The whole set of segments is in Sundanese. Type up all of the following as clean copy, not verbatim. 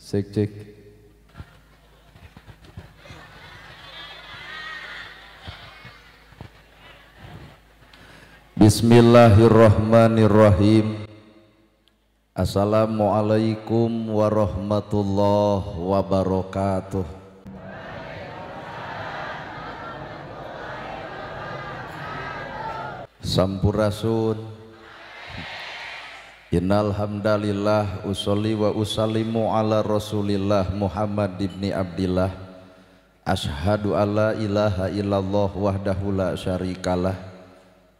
Cek cek. Bismillahirrahmanirrahim. Assalamualaikum warahmatullahi wabarakatuh. Sampurasun. Innal hamdalillah usolli wa usallimu ala Rasulillah Muhammad ibni Abdillah. Ashhadu alla ilaha illallah wahdahu la syarikalah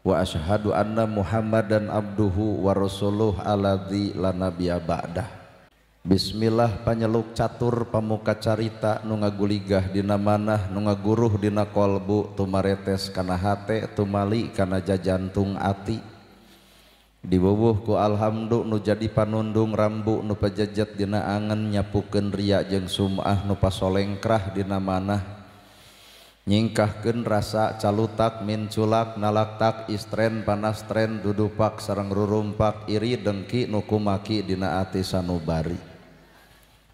wa ashhadu anna Muhammadan abduhu wa rasuluh alladzi la nabiyya ba'dah. Bismillah panyeluk catur pamuka carita nu ngaguligah dina manah nu ngaguruh dina kolbu tumaretes kana hate tumali kana jajantung ati. Diwuwuh ku alhamdu nu jadi panundung rambu nu pajejet dina angen nyapukeun ria jeung sum'ah nu pasolengkrah dina manah nyingkahkeun rasa calutak minculak nalaktak istren panastren dudupak sareng rurumpak iri dengki nu kumaki dina ati sanubari.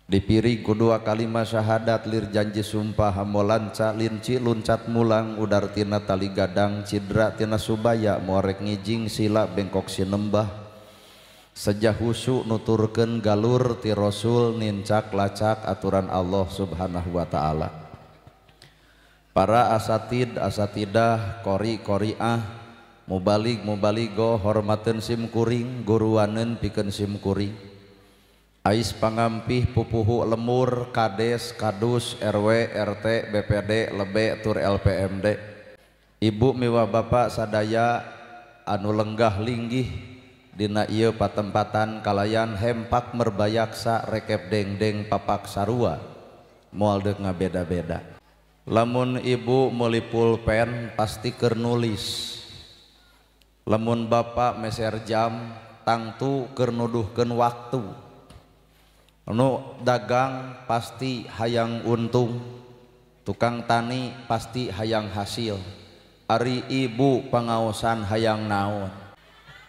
Dipiring ku dua kalima syahadat lir janji sumpah hamolanca linci luncat mulang udar tina tali gadang cidra tina subaya morek ngijing sila bengkok sinembah sejah husu nuturkeun galur ti rasul nincak lacak aturan Allah subhanahu wa ta'ala. Para asatid asatidah kori koriah mubalig mubaligo hormateun sim kuring guruaneun pikeun sim kuring ais pangampih pupuhu lemur kades kadus RW RT BPD lebe tur LPMD ibu miwa bapak sadaya anu lenggah linggih dina ieu patempatan kalayan hempak merbayaksa rekep dengdeng papak sarua moal deuk ngabeda-beda. Lamun ibu meuli pulpen pasti keur nulis, lamun bapak meser jam tangtu keur nuduhkeun waktu, nu dagang pasti hayang untung, tukang tani pasti hayang hasil, ari ibu pangaosan hayang naon.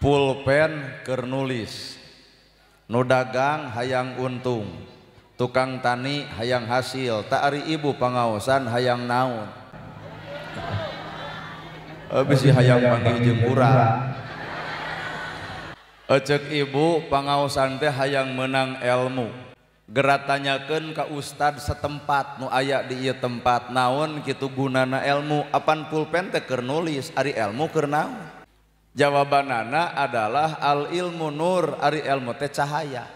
Pulpen keur nulis, nu dagang hayang untung, tukang tani hayang hasil, tak ari ibu pangaosan hayang naon. Bisi hayang panggih jeung urang. Ecek ibu pangaosan teh hayang menang ilmu. Geura tanyakeun ka ustad setempat nu aya di ieu tempat naon kitu gunana ilmu, apan pulpen teh keur nulis ari ilmu keur naon? Jawabanana adalah al ilmu nur, ari ilmu teh cahaya.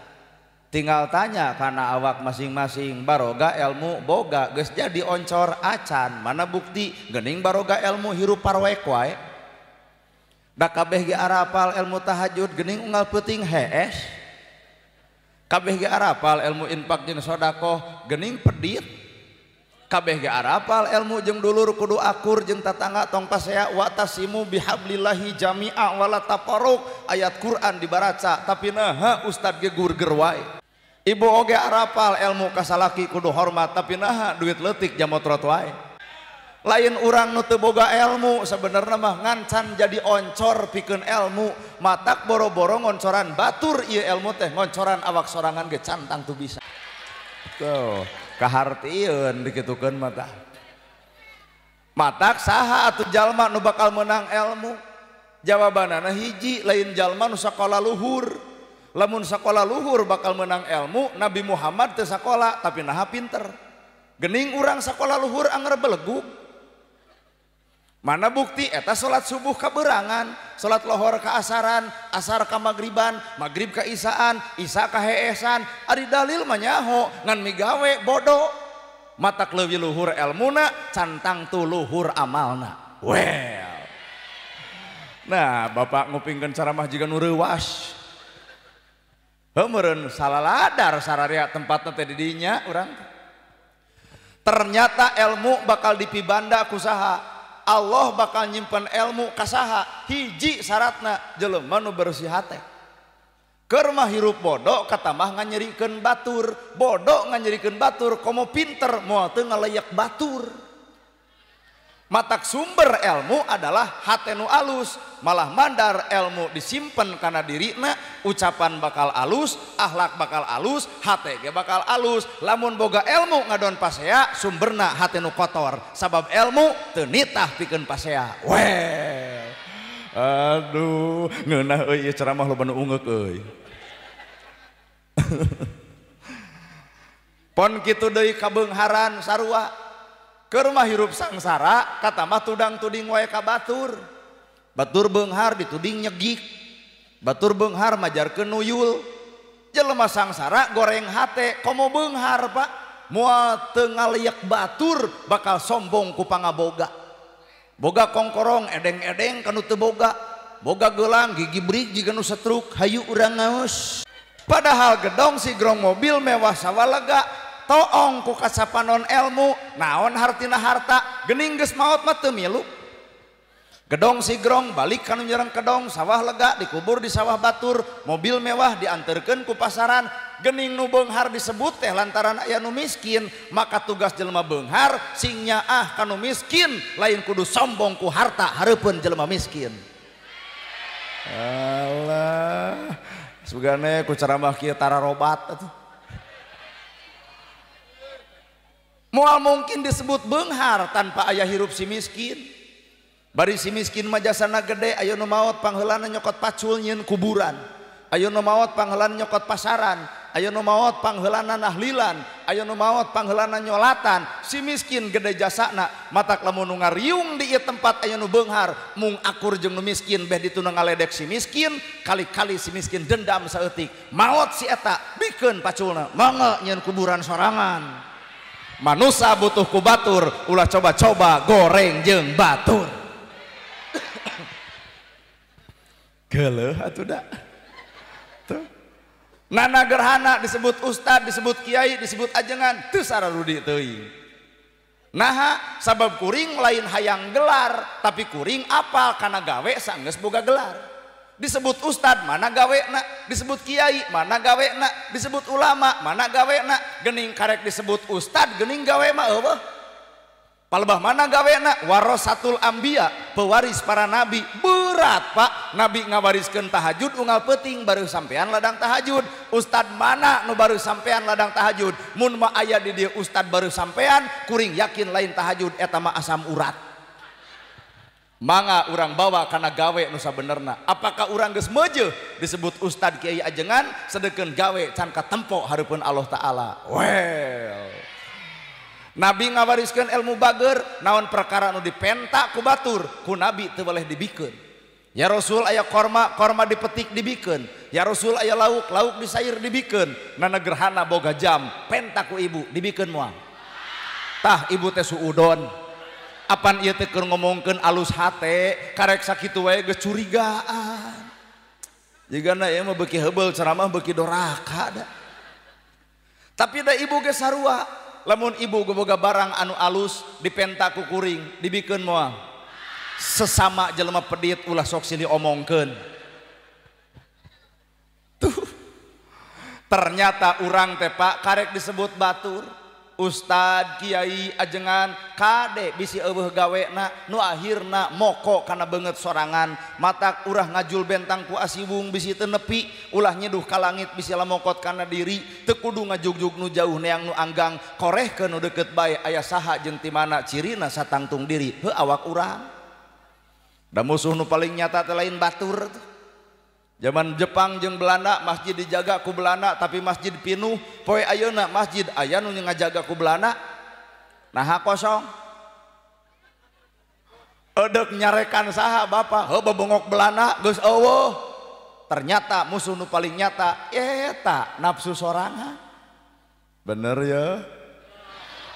Tinggal tanya kana awak masing-masing, baroga ilmu boga geus jadi oncor acan, mana bukti geuning baroga ilmu hirup parwek wae. Da kabeh ge arapal ilmu tahajud geuning unggal peuting hees. Kabeh ge arapal ilmu infak jeung sedekah geuning pedit. Kabeh ge arapal ilmu jeung dulur kudu akur jeung tatangga tong pasea wa tasimu bihablillahi jami'a wala tafarruq, ayat Quran dibaraca tapi naha ustad ge gurger wae. Ibu oge arapal ilmu kasalaki kudu hormat tapi naha duit leutik jamotrot wae. Lain urang nu teu boga ilmu sebenarnya mah ngancan jadi oncor pikeun ilmu, matak boro-boro ngoncoran batur ieu ilmu teh ngoncoran awak sorangan ge cantang tu bisa. Tuh, kahartieun dikitukeun mah tah. Matak saha atuh jalma nu bakal menang ilmu? Jawabanana hiji, lain jalma nu sakola luhur. Lamun sakola luhur bakal menang ilmu, Nabi Muhammad teu sakola tapi naha pinter. Gening urang sakola luhur anger belegug. Mana bukti eta salat subuh kaberangan, salat lohor ka asaran, asar ka magriban, magrib ka isaan, isa ka heesan, ari dalil mah nyaho ngan migawe bodoh. Matak leuwih luhur elmuna, cantang tu luhur amalna. Well. Nah, bapak ngupingkeun ceramah jiga nu reuwas. Heuh meureun salaladar sararia tempatna teh di dinya urang. Ternyata ilmu bakal dipibanda ku saha? Allah bakal nyimpen ilmu kasaha, hiji syaratna jelema nu bersih hate. Keur mah hirup bodoh katamah nganyerikeun batur, bodoh nganyerikeun batur komo pinter moal teu ngaleyak batur. Matak sumber ilmu adalah hate nu alus, malah mandar ilmu disimpen kana dirina, ucapan bakal alus, akhlak bakal alus, hate ge bakal alus. Lamun boga ilmu ngadon pasea, sumberna hate nu kotor, sabab ilmu teu nitah pikeun pasea. Weh. Aduh, ngeunah euy ieu ceramah loba nu ungeuk euy. Pon kitu deui kabeungharan sarua. Keur mah hirup sangsara katamah tudang tuding wae ka batur. Batur beunghar dituding nyegik. Batur beunghar majarkeun nuyul. Jelema sangsara goreng hate komo beunghar Pak. Moal teu ngaliek batur bakal sombong ku pangaboga. Boga kongkorong edeng-edeng kanu teu boga. Boga gelang gigi brik jiga nu setruk hayu urang ngaos. Padahal gedong sigrong mobil mewah sawalega toong ku kasapanon ilmu naon hartina harta geuning geus maot mah teu milu. Gedong sigrong balik kanu nyereng kedong, sawah lega dikubur di sawah batur, mobil mewah dianterkeun ku pasaran, geuning nu beunghar disebut teh lantaran aya nu miskin, maka tugas jelema beunghar sing nyaah kanu miskin lain kudu sombong ku harta hareupeun jelema miskin. Alah, sugane ku ceramah kieu tararobat atuh. Moal mungkin disebut beunghar tanpa aya hirup si miskin. Bari si miskin mah jasana gede, aya nu maot pangheulana nyokot pacul nyieun kuburan, aya nu maot pangheulana nyokot pasaran, aya nu maot pangheulana nahlilan, aya nu maot pangheulana nyolatan. Si miskin gede jasana, matak lamun nu ngariung di ieu tempat aya nu beunghar, mung akur jeung nu miskin beh dituna ngaledek si miskin, kali-kali si miskin dendam saeutik, maot si eta bikeun paculna, mangga nyieun kuburan sorangan. Manusa butuh ku batur, ulah coba-coba goreng jeung batur. Geuleuh atuh da. Tuh. Nana gerhana disebut ustad, disebut kiai, disebut ajengan, teu sararudi teuing. Naha sabab kuring lain hayang gelar, tapi kuring apal kana gawe sanggeus boga gelar. Disebut ustad mana gawena, disebut kiai mana gawena, disebut ulama mana gawena, gening karek disebut ustad gening gawe mah eueuh. Palebah mana gawena, warasatul anbiya, pewaris para nabi. Berat Pak, nabi ngawariskeun tahajud unggal peuting baru sampean ladang tahajud. Ustad mana nu baru sampean ladang tahajud? Mun mah aya di dieu ustad baru sampean, kuring yakin lain tahajud eta mah asam urat. Mangga urang bawa kana gawe nu sabenerna. Apakah urang geus meujeuh disebut ustad kiai ajengan sedeukeun gawe can katempo hareupeun Allah Taala. Well. Nabi ngawariskeun ilmu bager, naon perkara nu dipenta ku batur, ku nabi teu boleh dibikeun. Ya Rasul aya korma, korma dipetik dibikeun. Ya Rasul aya lauk, lauk disair dibikeun. Nana gerhana boga jam, penta ku ibu dibikeun moal. Tah ibu teh suudon. Apan ieu teh keur ngomongkeun alus hate, karek sakitu wae geus curigaan. Jigana ieu mah beuki heubeul ceramah beuki doraka da. Tapi da ibu ge sarua, lamun ibu boga barang anu alus dipenta ku kuring, dibikeun moal. Sesama jelema pedit ulah sok silih omongkeun. Tuh. Ternyata urang teh Pak karek disebut batur. Ustad, kiai, ajengan, kade bisi eueuh gawena nu akhirna moko kana beungeut sorangan, matak urah ngajul bentang ku asiwung bisi teu nepi, ulah nyeduh ka langit bisi lamokot kana diri, teu kudu ngajugjug nu jauh neang nu anggang, korehkeun nu deukeut bae aya saha jeung ti mana cirina satangtung diri, heuh awak urang. Da musuh nu paling nyata teh lain batur tuh. Zaman Jepang jeung Belanda masjid dijaga ku Belanda tapi masjid pinuh, poe ayeuna masjid aya nu ngajaga ku Belanda naha kosong. Edek nyarekan saha bapak, heuh bebongok Belanda geus eueuh. Ternyata musuh nu paling nyata eta nafsu sorangan. Bener ya?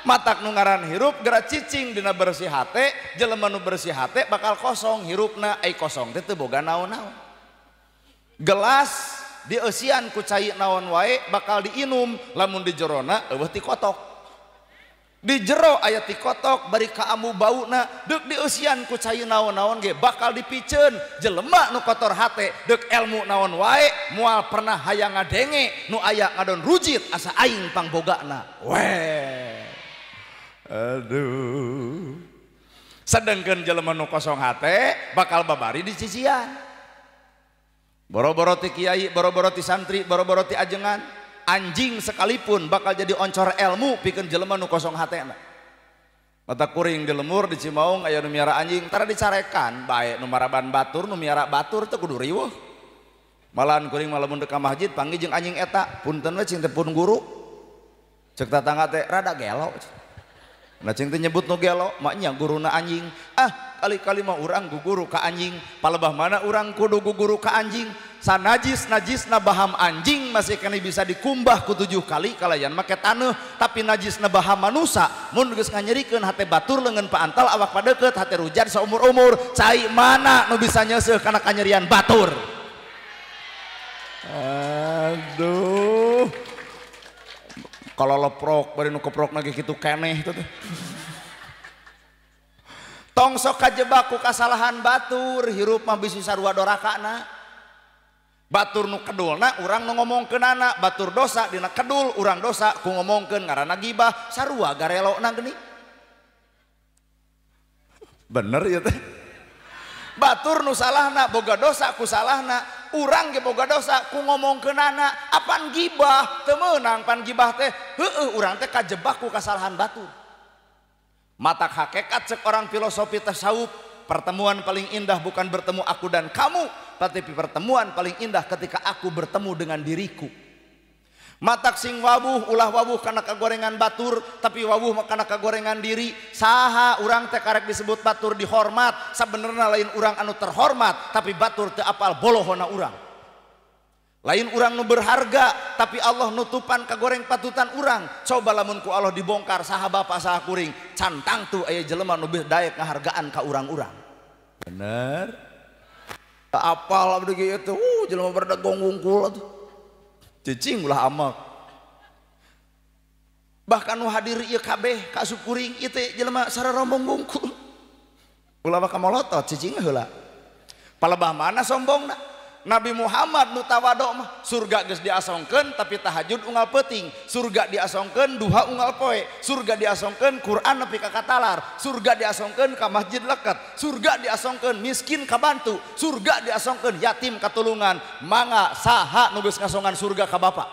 Matak nu ngaran hirup geura cicing dina bersih hate, jelema nu bersih hate bakal kosong hirupna, ai kosong teh teu boga naon-naon. Gelas dieusian ku cai naon wae bakal diinum, lamun di jerona eueuh ti kotok. Di jero aya ti kotok bari kaamu bauna, deuk dieusian ku cai naon-naon ge bakal dipiceun. Jelema nu kotor hate deuk elmu naon wae moal pernah hayang ngadenge nu aya ngadon rujit asa aing pangbogana. Weh. Aduh. Sedengkeun jelema nu kosong hate bakal babari di cician. Boro-boro ti kiai, boro-boro ti santri, boro-boro ti ajengan, anjing sekalipun bakal jadi oncor ilmu pikeun jelema nu kosong hatena. Mata kuring di lemur di Cimaung aya nu miara anjing tara dicarekan bae nu maraban batur nu miara batur teu kudu riweuh. Malahan kuring mah lamun ka masjid panggih jeung anjing eta, punten we cing teh pun guru. Cek tatangga teh rada gelo. Nah cing teh nyebut nu gelo, maknya guruna anjing. Ah, kali-kali mah urang guguru ka anjing, palebah mana urang kudu guguru ka anjing. Sanajis najisna baham anjing masih kena bisa dikumbah ku 7 kali kalayan make taneuh, tapi najisna baham manusa mun geus nganyerikeun hate batur leungeun paantal awak padeukeut hate rujan saumur-umur, cai mana nu bisa nyeuseuh kana kanyerian batur. Aduh. Kalau leprok bari nu keprok lagi kitu keneh itu teh. Tong sok kajebak ku kasalahan batur, hirup mah bisi sarua dorakana. Batur nu kedulna urang nu ngomongkeunana, batur dosa dina kedul urang dosa ku ngomongkeun ngaranna gibah, sarua garelona geuning. Bener ya teh. Batur nu salahna boga dosa ku salahna, urang ge boga dosa ku ngomongkeunana, apan gibah teu meunang pan gibah teh, heueuh urang teh kajebak ku kasalahan batur. Matak hakikat cek orang filosofi tasawuf, pertemuan paling indah bukan bertemu aku dan kamu, tapi pertemuan paling indah ketika aku bertemu dengan diriku. Matak sing wabuh ulah wabuh kana kagorengan batur, tapi wabuh kana kagorengan diri. Saha urang teh karek disebut batur dihormat, sabenerna lain urang anu terhormat, tapi batur teu apal bolohona urang. Lain urang nu berharga, tapi Allah nutupan kagoreng patutan urang. Coba lamun ku Allah dibongkar saha bapa saha kuring, cantang tuh aya jelema nu daek ngahargaan ka urang-urang. Bener? Tak apal abdi ge ieu teh, jelema berdegong wungkul atuh. Cicing ulah amek. Bahkan nu hadir ieu kabeh ka asup kuring ieu teh jelema sararombong wungkul. Ulah mah kamolotot cicing heula. Palebah mana sombongna? Nabi Muhammad nu tawado mah surga geus diasongkeun tapi tahajud unggal peuting, surga diasongkeun duha unggal poe, surga diasongkeun Quran nepi ka katalar, surga diasongkeun ka masjid leket, surga diasongkeun miskin kabantu, surga diasongkeun yatim katulungan. Mangga saha nu geus ngasongan surga ka bapa?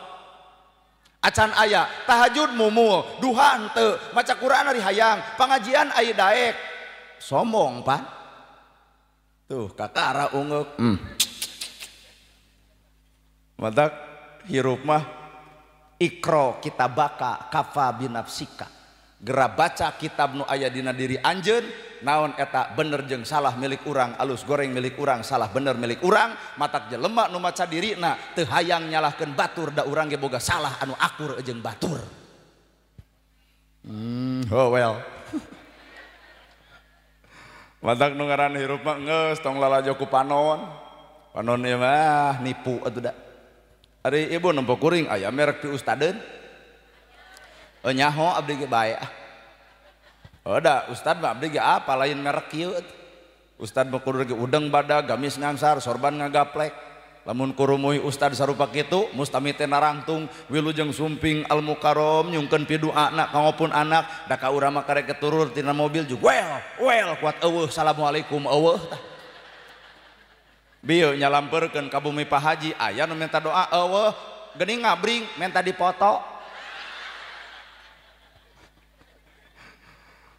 Acan aya tahajud mumul, duha henteu, maca Quran ari hayang, pangajian aya daek. Sombong pan. Tuh kakara ungeuk. Matak hirup mah ikro kitabaka kafa binafsika. Gera baca kitab nu aya dina diri anjeun, naon eta bener jeung salah milik urang, alus goreng milik urang, salah bener milik urang. Matak jelema nu maca dirina teu hayang nyalahkeun batur, da urang ge boga salah anu akur jeung batur. Oh well. Matak nu ngaran hirup mah geus tong lalajo ku panon. Panon ieu mah nipu atuh da. Ari ibu nempo kuring aya merek ti ustadeun. Nyaho abdi ge bae ah. Oh da ustad mah abdi ge apa lain merek kieu. Ustad mah kudu ge udeng badag, gamis ngangsar, sorban ngagaplek. Lamun kurumuy ustad sarupa kitu, mustami teh narangtung, wilujeng sumping al mukarrom nyungkeun piduana kangopun anak, da ka urang mah karek keturur tina mobil juga well kuat eueuh assalamualaikum eueuh tah. Bieu nyalamperkeun ka bumi Pak Haji aya nu minta doa eueuh geuning ngabring minta dipoto.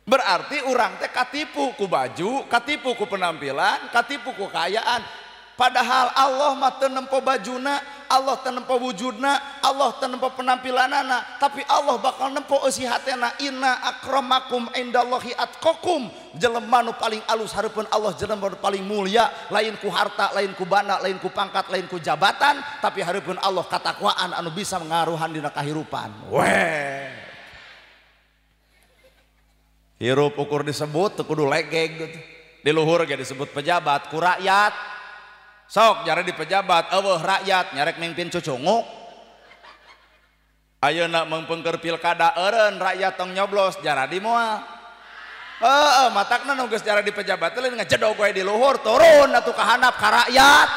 Berarti urang teh katipu ku baju, katipu ku penampilan, katipu ku kekayaan. Padahal Allah mah teu nempo bajuna, Allah teu nempo wujudna, Allah teu nempo penampilanana, tapi Allah bakal nempo eusi hatena. Inna akramakum indallahi atqakum. Jelema nu paling alus hareupeun Allah, jelema nu paling mulia, lain ku harta, lain ku bana, lain ku pangkat, lain ku jabatan, tapi hareupeun Allah katakwaan anu bisa ngaruhan dina kahirupan. Weh. Hirup ukur disebut teu kudu legeg gitu. Di luhur ge disebut pejabat ku rakyat. Sok nyare di pejabat eueuh rakyat nyarek mimpin cucunguk. Ayeuna mengpengker pilkada eureun rakyat tong nyoblos jaradi moal. Heeh, matakna nu geus jaradi pejabat teh lain ngajedog we di luhur, turun atuh ka handap ka rakyat.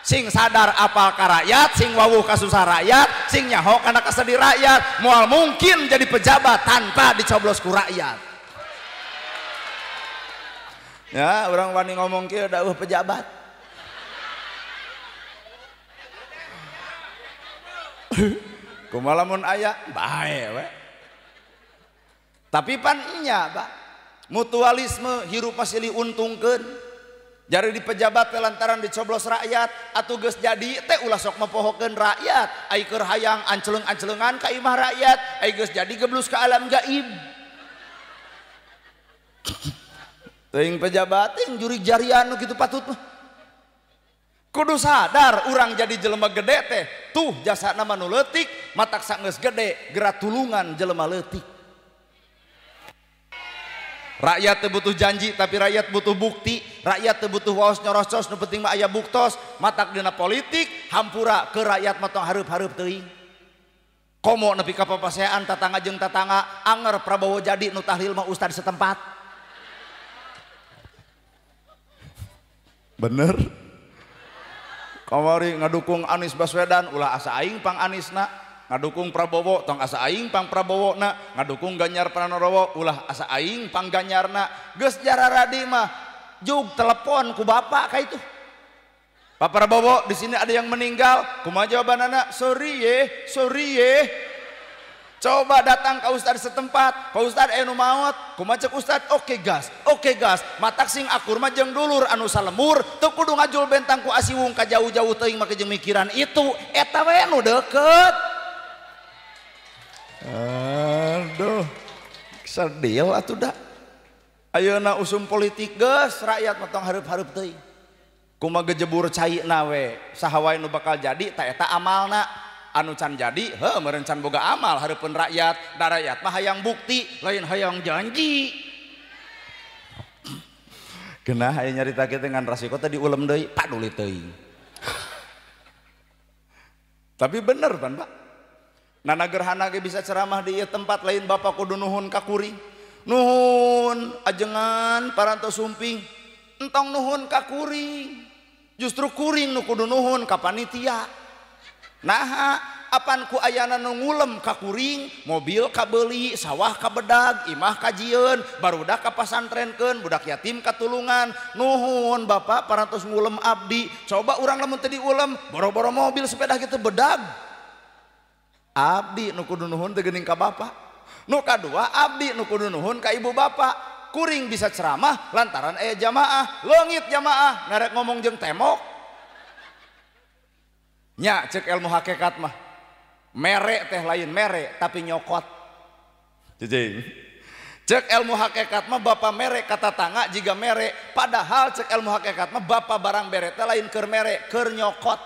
Sing sadar apal ka rakyat, sing wawuh ka susah rakyat, sing nyaho kana kasedih rakyat. Moal mungkin jadi pejabat tanpa dicoblos ku rakyat. Ya, urang wani ngomong kieu da eueuh pejabat. Kumaha lamun aya bae we. Tapi pan nya, Pak. Mutualisme hirup masih diuntungkeun. Jari di pejabat lantaran dicoblos rakyat atuh geus jadi teh ulah sok mapohokeun rakyat. Ai keur hayang anceleng-ancelengan ka imah rakyat, ai geus jadi geblus ka alam gaib. Teuing pejabat teh jurig jarian nu kitu patut mah. Kudu sadar urang jadi jelema gede teh tuh jasana mah nu leutik, matak sanggeus gede geura tulungan jelema leutik. Rakyat teu butuh janji tapi rakyat butuh bukti, rakyat teu butuh waos nyorocos nu penting mah aya buktos, matak dina politik hampura ke rakyat mah tong hareup-hareup teuing. Komo nepi ka papasean tatangga jeung tatangga anger Prabowo jadi nu tahlil mah ustad setempat. Bener? Kamari ngadukung Anies Baswedan ulah asa aing pang Anisna, ngadukung Prabowo tong asa aing pang Prabowona, ngadukung Ganjar Pranowo ulah asa aing pang Ganjarna. Geus jararadi mah jug telepon ku bapak ka itu. Pak Prabowo di sini ada yang meninggal, kumaha jawabanana? Sorry ye, sorry ye. Coba datang ke ustad setempat, Pak Ustad anu maot, kumaha cek ustad? Oke gas, oke gas. Matak sing akur mah jeung dulur anu salemur, teu kudu ngajul bentang ku asiwung ka jauh-jauh teuing make jeung mikiran itu, eta we nu deukeut. Aduh, sedih atuh da. Ayeuna usum politik geus rakyat mah tong hareup-hareup teuing. Kumaha gejebur cai na we, saha wae nu bakal jadi ta eta amalna. Anu can jadi, heuh meureun can boga amal hareupeun rakyat, da rakyat mah hayang bukti, lain hayang janji. Geunah aya nyarita kieu teh ngan rasiko teh diulem deui, paduli teuing. Tapi bener pan Pak. Nana gerhana ge bisa ceramah di ieu tempat lain bapak kudu nuhun ka kuring. Nuhun ajengan parantos sumping. Entong nuhun ka kuring. Justru kuring nu kudu nuhun ka panitia. Naha apan ku ayana nu ngulem ka kuring, mobil kabeuli, sawah kabedag, imah kajieun, barudak ka pasantrenkeun, budak yatim katulungan. Nuhun bapak parantos ngulem abdi. Coba urang lamun teu diulem, boro-boro mobil sepeda kitu bedag. Abdi nu kudu nuhun teu geuning ka bapak. Nu kadua abdi nu kudu nuhun ka ibu bapak. Kuring bisa ceramah lantaran aya jamaah, leungit jamaah ngarek ngomong jeung temok. Nya cek ilmu hakikat mah mere teh lain mere tapi nyokot. Cicing. Cek ilmu hakikat mah bapak mere kata tangga jiga mere, padahal cek ilmu hakikat mah bapak barang bere teh lain keur mere, keur nyokot.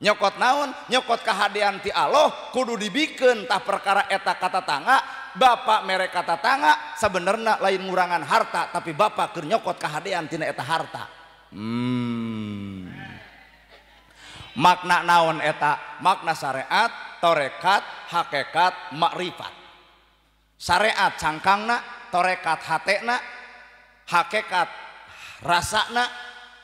Nyokot naon? Nyokot kahadean ti Allah kudu dibikeun tah perkara eta kata tangga, bapak mere kata tangga sebenarnya lain ngurangan harta tapi bapak keur nyokot kahadean tina eta harta. Makna naon eta? Makna syariat, torekat, hakikat, makrifat. Syariat cangkangna, torekat hatena, hakikat rasana,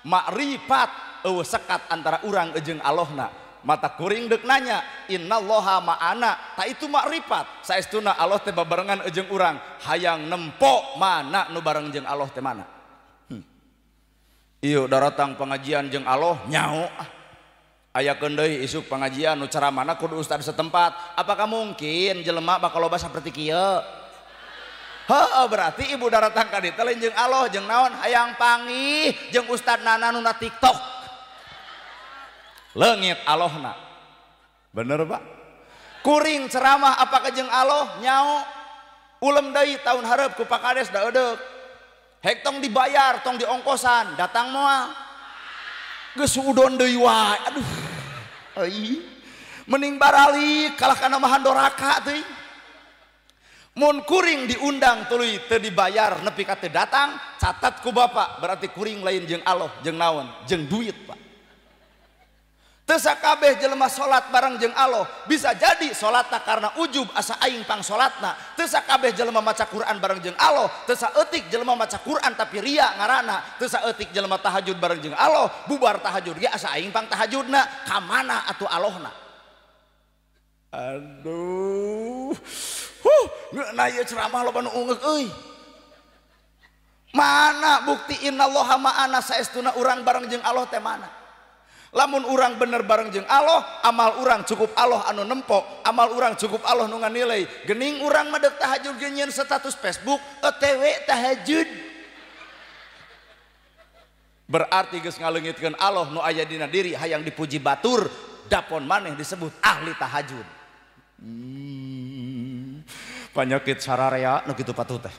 makrifat eueuh sekat antara urang jeung Allahna. Mata kuring deuk nanya, innallaha ma'ana, ta itu makrifat. Saestuna Allah teh babarengan jeung urang, hayang nempo mana nu bareng jeung Allah teh mana. Ieu daratang pengajian jeung Allah nyao. Ayakeun deui isuk pengajian nu ceramahna kudu ustad setempat. Apakah mungkin jelema bakal loba saperti kieu? Heuh, berarti ibu daratang ka dieu teh lain jeung Allah jeung naon hayang panggih jeung ustad nana nu na TikTok. Leungit Allahna. Bener Pak? Kuring ceramah apakah jeung Allah nyao. Ulem deui tahun hareup ku Pak Kades da eudeuk. Hek tong dibayar, tong diongkosan, datang moal. Geus udon deui wae. Aduh. Euy. Mending baralik kalah kana mah doraka teuing. Mun kuring diundang tuluy teu dibayar nepi ka teu datang, catat ku bapak berarti kuring lain jeung Allah, jeung naon? Jeung duit, Pak. Teu sakabeh jelema salat bareng jeung Allah, bisa jadi salatna karena ujub asa aing pang salatna. Teu sakabeh jelema maca Quran bareng jeung Allah, teu saeutik jelema maca Quran tapi ria ngaranna. Teu saeutik jelema tahajud bareng jeung Allah, bubar tahajud ge asa aing pang tahajudna. Ka mana atuh Allahna? Aduh. Huh, ngeunah ieu ceramah loba nu ungeuk euy. Mana bukti innallaha ma'ana saestuna urang bareng jeung Allah teh mana? Lamun urang bener bareng jeung Allah, amal urang cukup Allah anu nempo, amal urang cukup Allah nu nganilai. Gening urang mah deuk tahajud ge nyieun status Facebook OTW tahajud. Berarti geus ngaleungitkeun Allah nu aya dina diri hayang dipuji batur, dapon maneh disebut ahli tahajud. Panyakit sararea nu kitu patut teh.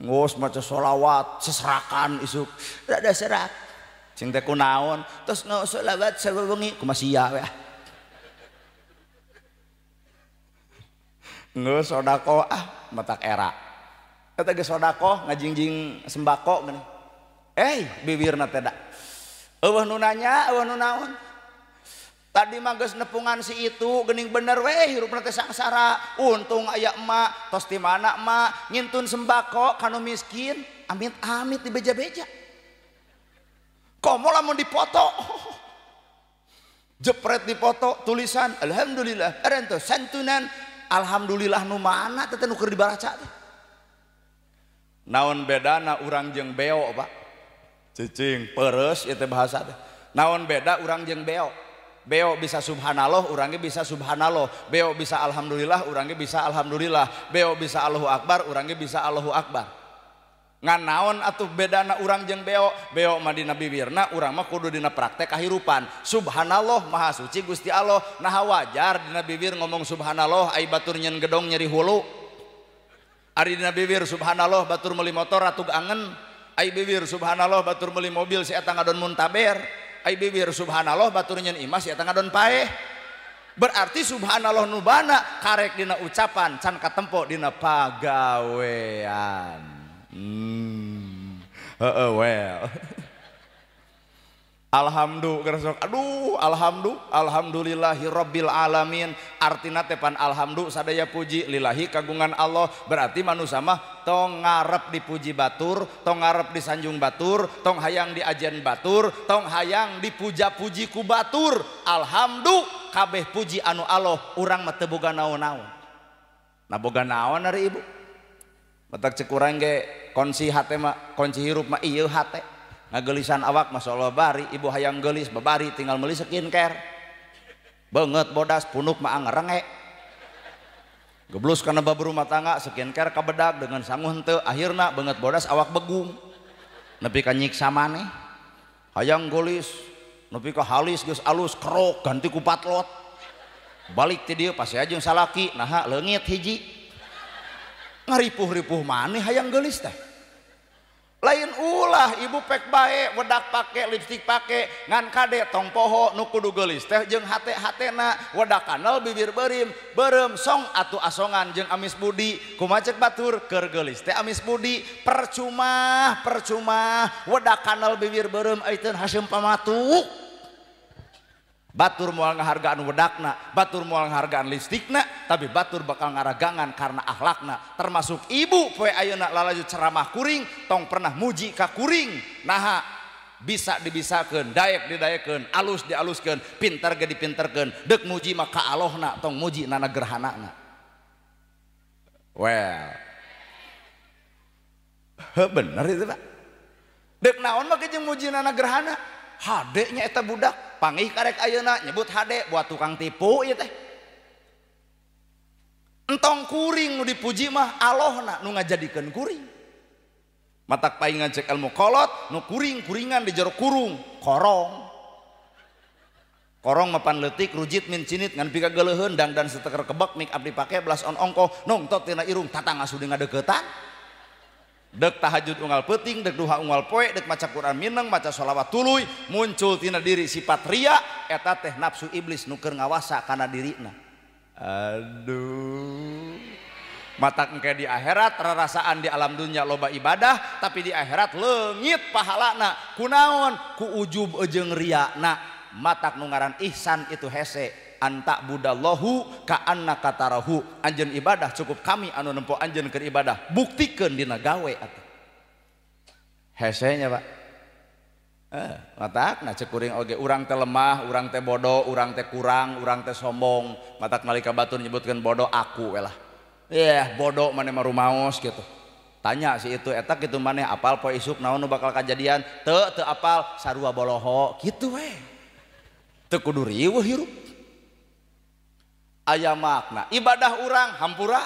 Ngos maca sholawat seserakan isuk, rada serak. Cing teh kunaon terus no sholawat sawengi kumaha sia we. Geus sedekah ah matak era. Eta geus sedekah ngajingjing sembako geuning. Bibirna teh da. Eueuh nu nanya, eueuh nu naon. Tadi mah geus nepungan si itu geuning bener we hirupna teh sangsara. Untung aya emak, tos di mana emak ngintun sembako ka nu miskin, amit-amit dibeja-beja. Komo lamun dipoto, jepret dipoto tulisan alhamdulillah arantos santunan alhamdulillah nu mana teh nu keur dibaca teh. Naon bedana urang jeung beo Pak? Cicing peres ieu teh bahasa teh. Naon beda urang jeung beo? Beo bisa subhanallah, urang ge bisa subhanallah. Beo bisa alhamdulillah, urang ge bisa alhamdulillah. Beo bisa Allahu akbar, urang ge bisa Allahu akbar. Ngan naon atuh bedana urang jeung beo? Beo mah dina bibirna, urang mah kudu dina praktek kahirupan. Subhanallah maha suci Gusti Allah. Nah wajar dina bibir ngomong subhanallah ai batur nyen gedong nyeri hulu. Ari dina bibir subhanallah batur meuli motor atug angen. Ai bibir subhanallah batur meuli mobil si eta ngadon muntaber. Ai bibir subhanallah batur nyen imah si eta ngadon paeh. Berarti subhanallah nu bana karek dina ucapan can katempo dina pagawean. Well. Alhamdulillah, aduh, alhamdulillah, alhamdulillahirabbil alamin. Artina teh pan alhamdu sadaya puji lillahi kagungan Allah. Berarti manusia mah tong ngarep dipuji batur, tong ngarep disanjung batur, tong hayang diajen batur, tong hayang dipuja-puji ku batur. Alhamdulillah kabeh puji anu Allah, urang mah teu boga naon-naon. Nah boga naon ari ibu? Matak cek urang ge kunci hate mah, kunci hirup mah ieu hate. Ngagelisan awak masyaallah bari, ibu hayang gelis babari tinggal meuli skincare. Beungeut bodas punuk mah angerenge. Geblus kana bab rumah tangga skincare kabedag dengan sangu henteu akhirna beungeut bodas awak begung. Nepi ka nyiksa maneh. Hayang gelis nepi ka halis geus alus kerok ganti ku patlot. Balik ti dieu pasti aja jeung salaki naha leungit hiji. Ngaripuh-ripuh maneh hayang gelis teh. Lain ulah ibu pek bae wedak pake lipstik pake ngan kade tong poho nu kudu geulis teh jeung hate-hatena wedak kanal bibir beurim beureum song atuh asongan jeung amis budi kumaha cek batur keur geulis teh amis budi percuma percuma wedak kanal bibir beureum aiteun haseum pamatuk. Batur moal ngahargaan wedakna, batur moal ngahargaan lipstikna, tapi batur bakal ngaragangan karena akhlakna. Termasuk ibu poe ayeuna lalajo ceramah kuring, tong pernah muji ka kuring. Naha bisa dibisakeun, daek didaekeun, alus dialuskeun, pinter ge dipinterkeun. Deuk muji mah ka Allahna, tong muji nana gerhanana. Well. Heuh bener itu Pak. Deuk naon mah jeung muji nana gerhana? Hade nya eta budak panggih karek ayeuna nyebut hade buat tukang tipu ieu teh. Entong kuring nu dipuji mah Allahna nu ngajadikeun kuring. Matak paingan cek ilmu kolot nu kuring-kuringan di jero kurung, korong. Korong mapan leutik rujit min cinit ngan pika geuleuheun dangdan seteker kebek make up dipake belas on ongkoh nongtot tina irung tatang asuh di ngadeukeutan. Dek tahajud unggal peuting, dek duha unggal poe, dek maca Quran mineng, maca sholawat tuluy, muncul tina diri sifat ria, eta teh nafsu iblis nu keur ngawasa kana dirina. Aduh. Matak engke di akhirat rarasaan di alam dunia loba ibadah, tapi di akhirat leungit pahalana. Kunaon? Ku ujub jeung riana. Matak nu ngaran ihsan itu hese. Anta budallahu ka annaka tarahu. Anjeun ibadah cukup kami anu nempo anjeun keur ibadah, buktikeun dina gawe atuh. Hesenya Pak. Matak na cek kuring oge urang teh lemah, urang teh bodoh, urang teh kurang, urang teh sombong. Matak nalika batur nyebutkeun bodoh aku we lah. Bodoh maneh mah rumaos gitu. Tanya si itu eta kitu maneh apal poe isuk naon nu bakal kajadian? Teu teu apal sarua boloho kitu we. Teu kudu riweuh hirup. Aya makna ibadah urang hampura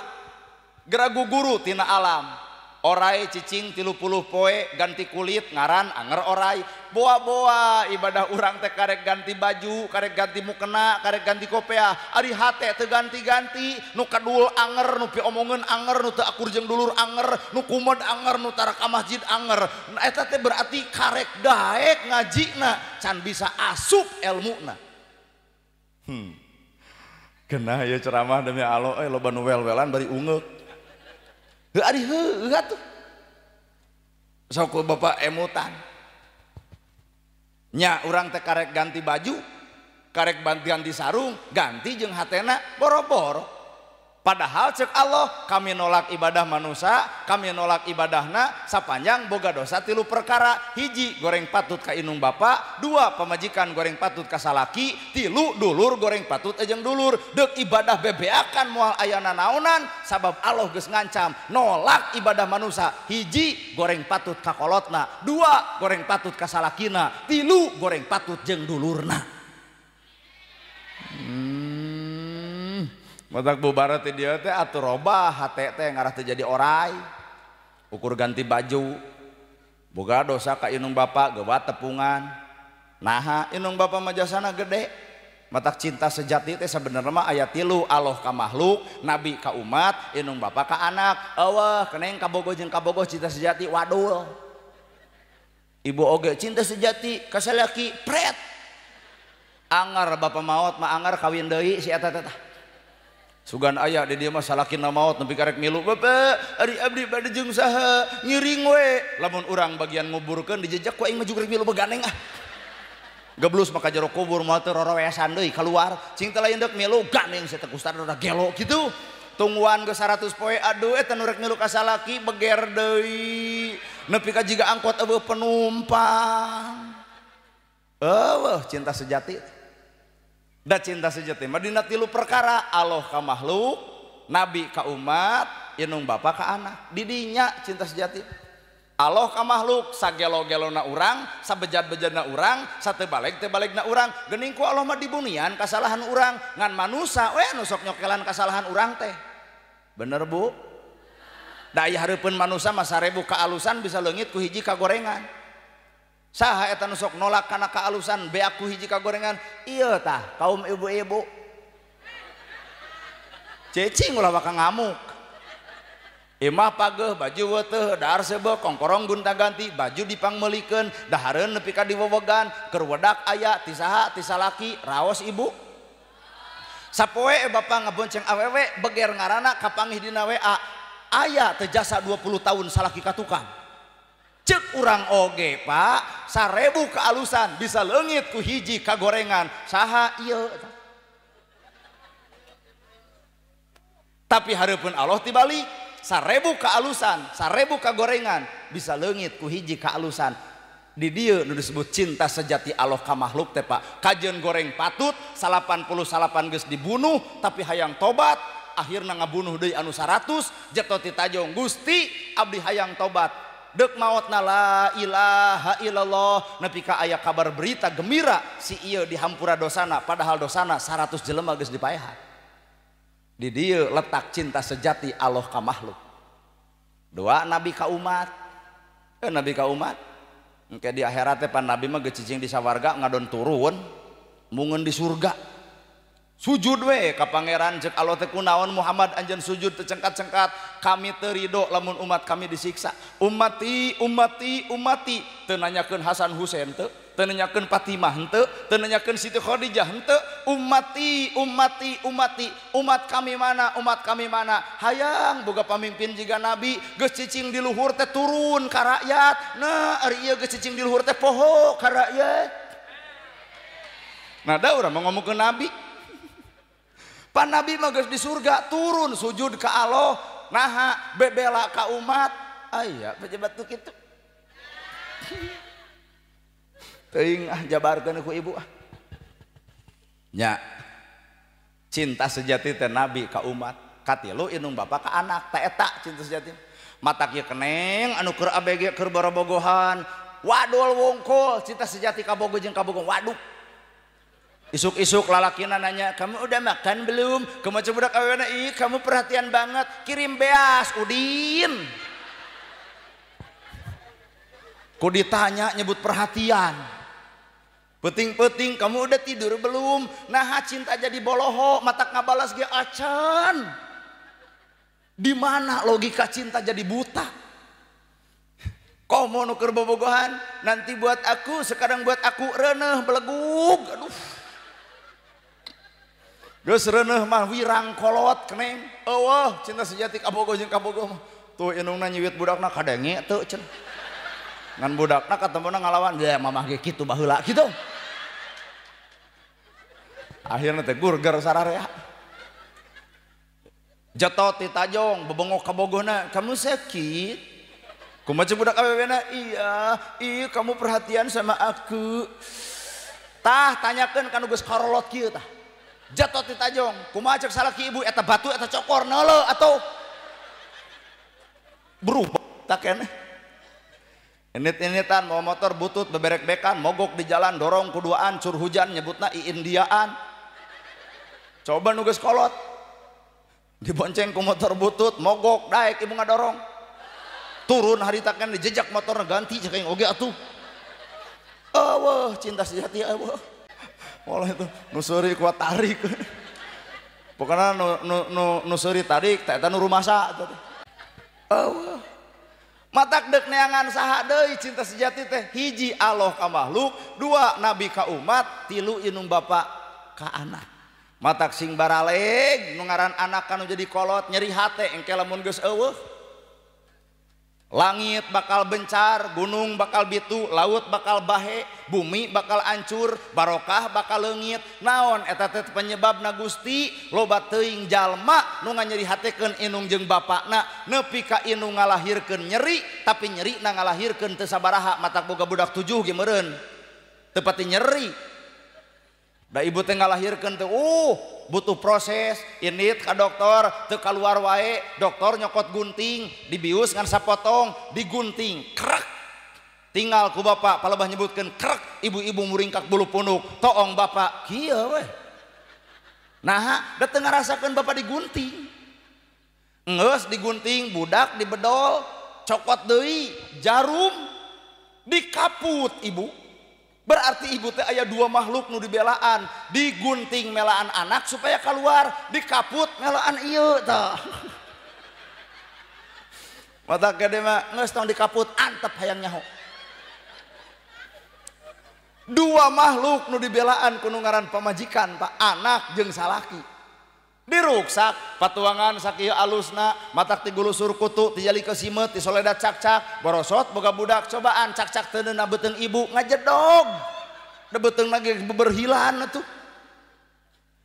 geragu guru tina alam. Orai cicing 30 poe ganti kulit ngaran anger orai. Boa-boa ibadah urang teh karek ganti baju, karek ganti mukena, karek ganti kopiah. Ari hate teu ganti-ganti, nu kadul anger, nu piomongeun anger, nu teu akur jeung dulur anger, nu kumed anger, nu tara ka masjid anger. Nah, eta teh berarti karek daek ngajina can bisa asup elmuna. Genah ieu ceramah demi Allah euy loba nu wel-welan bari ungeuk. Heuh ari heuh atuh. Sok bapak emutan. Nya urang teh karek ganti baju, karek ganti sarung, ganti jeung hatena boro-boro. Padahal cek Allah, kami nolak ibadah manusia, kami nolak ibadahna sapanjang boga dosa 3 perkara. Hiji goreng patut ka inung bapa, 2 pamajikan goreng patut ka salaki, 3 dulur goreng patut jeung dulur. Deuk ibadah bebeakan moal aya nanaonan sabab Allah geus ngancam nolak ibadah manusia. Hiji goreng patut ka kolotna, 2 goreng patut ka salakina, 3 goreng patut jeung dulurna. Matak bubar teh dia teh atuh robah hate teh ngarah teh jadi orai. Ukur ganti baju. Boga dosa ka inung bapa geuwat tepungan. Naha inung bapa mah jasana gede. Matak cinta sejati teh sabenerna mah aya 3, Allah ka makhluk, nabi ka umat, inung bapa ka anak. Eueuh keneng kabogoh jeung kabogoh cinta sejati wadul. Ibu oge cinta sejati ka salaki pret. Angar bapa maot mah angar kawin deui si eta teh. Sugan aya di dieu mah salakina maot nepi karek milu bapak ari abdi bade jeung saha ngiring we lamun urang bagian nguburkeun dijejak ku aing mah juga rek milu beganeng ah geblus maka jero kubur moal teu roroweasan deui keluar cing teh lain deuk milu ganeng si teh ustad udah gelo kitu tungguan geus 100 poe aduh eta nu rek milu ka salaki beger deui nepi ka jiga angkot eueuh penumpang eueuh cinta sejati. Da cinta sejati mah dina 3 perkara, Allah ka makhluk, nabi ka umat, inung bapa ka anak. Didinya cinta sejati. Allah ka makhluk sagelo-gelona urang, sabejat-bejatna urang, sateu baleg-teu balegna urang. Geuning ku Allah mah dibunian kasalahan urang, ngan manusa we nu sok nyokelan kasalahan urang teh. Bener Bu? Da aya hareupeun manusa mah 1000 kaalusan bisa leungit ku hiji kagorengan. Saha eta nu sok nolak kana kaalusan beak ku hiji kagorengan? Ieu tah kaum ibu-ibu. Cecing ulah bakal ngamuk. Imah pageuh baju weuteuh dahar seubeuh kongkorong gonta-ganti baju dipangmeulikeun dahareun nepi ka diwewegan keur wedak aya ti saha ti salaki raos ibu. Sapoe bapa ngabonceng awewe beger ngaranna kapanggih dina WA aya teu jasa 20 tahun salaki ka tukang. Cek urang oge pak 1000 kealusan bisa leungit ku hiji kagorengan saha ieu. Tapi hareupeun Allah tibalik 1000 kealusan 1000 kagorengan bisa leungit ku hiji kealusan. Di dieu nu disebut cinta sejati Allah ka makhluk teh pak kajeun goreng patut 88 geus dibunuh tapi hayang tobat akhirna ngabunuh deui anu 100 jeto ti tajong Gusti abdi hayang tobat dek maotna la ilaha illallah nepi ka aya kabar berita gembira si ieu dihampura dosana padahal dosana 100 jelema geus dipaehan. Di dieu letak cinta sejati Allah ka makhluk. 2 nabi ka umat. Nabi ka umat engke di akhirat teh pan nabi mah geus cicing di sawarga ngadon turun mungeun di surga. Sujud we ka pangeran cek Allah teh kunaon Muhammad anjeun sujud teu cengkat-cengkat kami teu ridho lamun umat kami disiksa. Ummati ummati ummati teu nanyakeun Hasan Husein teu, teu nanyakeun Fatimah henteu, teu nanyakeun Siti Khadijah henteu, ummati ummati ummati umat kami mana umat kami mana hayang boga pamimpin jiga nabi geus cicing di luhur teh turun ka rakyat. Nah ari ieu geus cicing di luhur teh poho ka rakyat. Nah da urang mah ngomongkeun nabi. Pan nabi mah geus di surga turun sujud ka Allah naha bebela ka umat aya pejabat tuh kitu teuing ah jabarkeun ku ibu ah nya cinta sejati teh nabi ka umat. Katilu indung bapak ka anak, ta eta cinta sejati. Matak ieu keneng anu keur abg keur borobogohan, wadul wungkul cinta sejati kabogo jeung kabogo waduk. Isuk-isuk lalakina nanya, "Kamu udah makan belum?" Kumaha budak awewena, "Ih, kamu perhatian banget, kirim beas, Udin." Ku ditanya nyebut perhatian. Peting-peting, kamu udah tidur belum? Nah, cinta jadi boloho, matak ngabalas ge acan. Di mana logika cinta jadi buta? Komo nu keur bobogohan, nanti buat aku, sekarang buat aku reuneuh belegug. Aduh. Geus reuneuh mah wirang kolot keneng. Eueuh, cinta sejati kabogoh jeung kabogoh mah. Tuh indungna nyiwit budakna kadenge teu cenah. Ngan budakna katemuna ngalawan, ya mamah ge kitu baheula kitu. Akhirna teh gurger sararea. Jetot ti tajong bebengok kabogohna, "Kamu sakit?" Kumaha budak awewena, "Iya, iya kamu perhatian sama aku." Tah tanyakeun ka nu geus karolot kieu tah. Jetot ti tajong, kumaha cek salaki ibu eta batu eta cokor neuleuh atuh. Berubah tak keneh. Init-initan mau motor butut beberek-bekan mogok di jalan dorong kuduaan cur hujan nyebutna iindiaan. Coba nu geus kolot dibonceng ku motor butut mogok daek ibu ngadorong turun harita kan dijejak motor ganti cek aing oge atuh. Eueuh cinta sejati eueuh. Walah itu nu seuri kuat tarik. Pokona nu seuri tarik teh eta nu rumasa teh. Eueuh. Matak dek neangan saha deui cinta sejati teh hiji Allah ka makhluk, dua nabi ka umat, tilu indung bapa ka anak. Matak sing baraleg nu ngaran anak kanu jadi kolot nyeri hate engke lamun geus eueuh. Langit bakal bencar, gunung bakal bitu, laut bakal bahe, bumi bakal ancur, barokah bakal leungit. Naon eta teh penyebabna Gusti loba teuing jalma nu nganyerihatekeun indung jeung bapakna nepi ka indung ngalahirkeun nyeri, tapi nyerina ngalahirkeun teu sabaraha matak boga budak 7 ge meureun. Teu pati nyeri. Da ibu teh ngalahirkeun teh butuh proses, init ka dokter, teu kaluar wae, dokter nyokot gunting, dibius ngan sapotong, digunting, krek. Tinggal ku bapak palebah nyebutkeun krek, ibu-ibu muringkak bulu punuk, toong bapak kieu we. Naha, da teu ngarasakeun bapak digunting. Geus digunting, budak dibedol, cokot deui, jarum dikaput ibu. Berarti ibu teh aya dua makhluk nu dibelaan, digunting melaan anak supaya keluar, dikaput melaan ieu tah. Mata gede mah geus tong dikaput antep hayang nyaho. Dua makhluk nu dibelaan ku nu ngaran pamajikan pak, anak jeung salaki. Diruksak patuangan sakieu alusna, matak ti gulusur kutu, ti jali kesimeut, ti soleda cakcak, borosot boga budak cobaan cakcak teu neuna beuteung ibu ngajedog. Da beuteungna ge beberhilan atuh.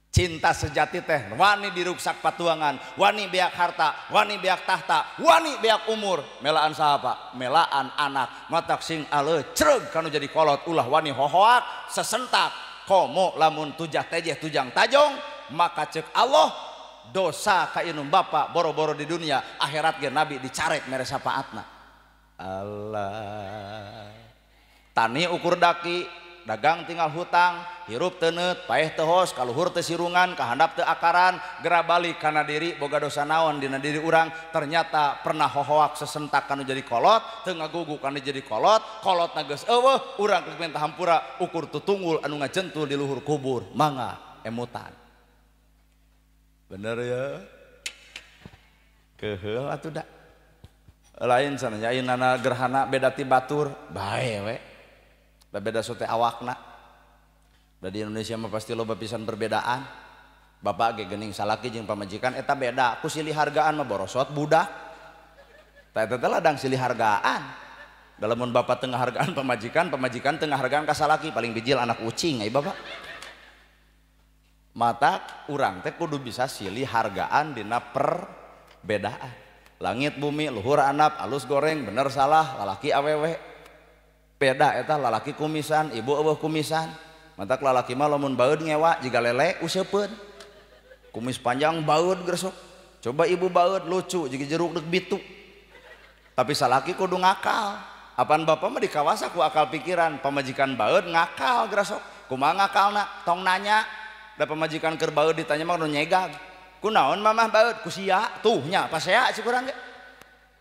Cinta sejati teh wani diruksak patuangan, wani beak harta, wani beak tahta, wani beak umur. Melaan saha Pak? Melaan anak. Matak sing aleucreug kanu jadi kolot ulah wani hohoak sesentak komo lamun tujah tejeh tujang tajong. Maka cek Allah dosa ka indung bapa boro-boro di dunia akhirat ge nabi dicarek mere sapaatna. Allah tani ukur daki dagang tinggal hutang hirup teu neut paeh teu hos kaluhur teu sirungan kahandap teu akaran gera balik kana diri boga dosa naon dina diri urang ternyata pernah hohoak sesentak kanu jadi kolot teu ngagugu kanu jadi kolot kolotna geus eueuh urang geus minta hampura ukur tutunggul anu ngajentul di luhur kubur mangga emutan. Bener ya, keheul atuh da. Lain sana nyainana gerhana beda ti batur, bae we. Da beda sote awakna. Da di Indonesia mah pasti loba pisan perbedaan. Bapak ge geuning salaki jeung pamajikan eta beda, ku silih hargaan mah borosot budak. Tah eta teh ladang silih hargaan. Da lamun bapak teu ngahargaan pamajikan, pamajikan teu ngahargaan ka salaki, paling bijil anak ucing ai bapak. Mata urang teh kudu bisa silih hargaan dina perbedaan. Langit bumi luhur anap alus goreng bener salah lalaki awewe beda eta lalaki kumisan ibu eueuh kumisan. Matak lalaki mah lamun baeud ngewa jiga lele useupeun. Kumis panjang baeud gresok. Coba ibu baeud lucu jeung jeruk deuk bitu. Tapi salaki kudu ngakal. Apaan bapak mah dikawasa ku akal pikiran, pamajikan baeud ngakal gerasok. Kumaha ngakalna? Tong nanya. Da pamajikan keur baeud ditanya mah nu nyegag. Kunaon mamah baeud? Ku sia tuh nya pasea si kurang ge.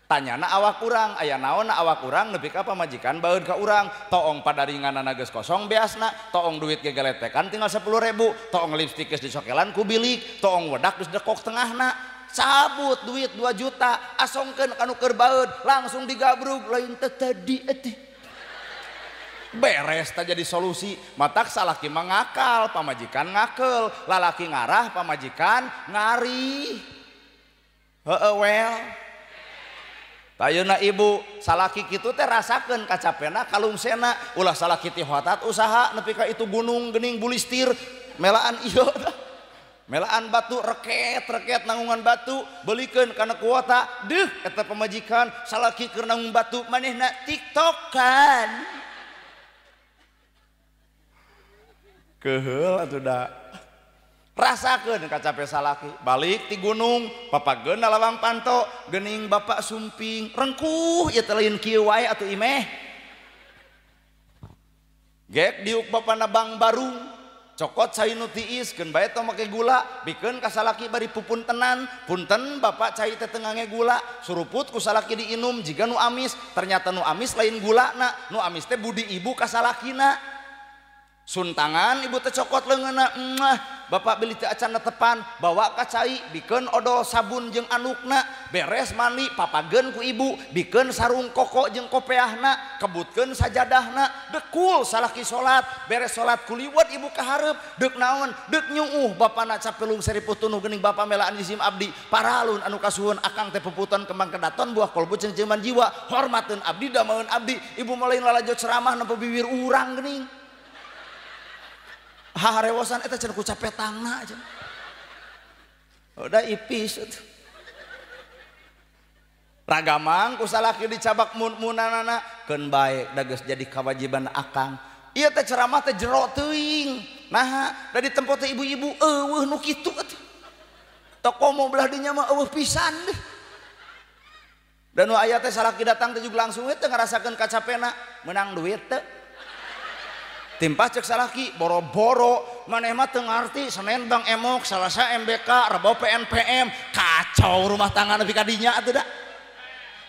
Tanyana awak urang, aya naon awak urang nepi ka pamajikan baeud ka urang. Toong padaringanana geus kosong beasna, toong duit gegeletekan tinggal 10.000, toong lipstik geus dicokelan ku bilik, toong wedak geus dekok tengahna. Cabut duit 2 juta, asongkeun ka nu keur baeud, langsung digabrug lain teh tadi teh. Beres teh jadi solusi. Matak salaki mah ngakal, pamajikan ngakel, lalaki ngarah, pamajikan ngari. Heeh well. Ayeuna ibu salaki kitu teh rasakeun kacapena kalungsena, ulah salaki ti hotat usaha nepi ka itu gunung geuning bulistir melaan ieu melaan batu reket-reket nanggungan batu belikeun kana kuota deuh eta pamajikan salaki keur nanggung batu manehna tiktokan keheul atuh da rasakeun kacape salaki balik ti gunung papageun lawang panto geuning bapak sumping rengkuh ieu teh lain kieu wae atuh imeh gek diuk bapana bang barung cokot cai nu tiis keun bae tong make gula bikeun ka salaki bari pupuntenan punten bapak cai teh teu ngange gula suruput ku salaki diinum jiga nu amis ternyata nu amis lain gulana nu amis teh budi ibu ka salakina suntangan ibu teh cokot leungeunna eumah bapak beli teu acan tepan bawa ka cai bikeun odol sabun jeung anukna beres mandi papageun ku ibu bikeun sarung koko jeung kopeahna kebutkeun sajadahna dekul salaki salat beres salat kuliwat ibu ka hareup deuk naon deuk nyuuh bapana capelung seripuh tunuh geuning bapa melaan jisim abdi paralun anu kasuhun akang teh puputan kembang kedaton buah kolbu cengceuman jiwa hormateun abdi damaeun abdi ibu mah lain lalajo ceramah nempo bibir urang geuning harewosan eta cenah ku capetangna cenah. Udah ipis atuh. Ragamang ku salaki dicabak mun-munanana keun bae da geus jadi kewajiban akang. Ieu teh ceramah teh jero teuing. Naha da ditempo teh ibu-ibu eueuh nu kitu atuh. Toko mau belah dinya mah eueuh pisan deh. Dan nu aya teh salaki datang teh juga langsung we teh ngarasakeun kacapena meunang duit teh. Timpah cek salaki boro-boro maneh mah teu ngarti Senin Bang Emok Selasa MBK Rebo PNPM kacau rumah tangga nepi ka dinya atuh da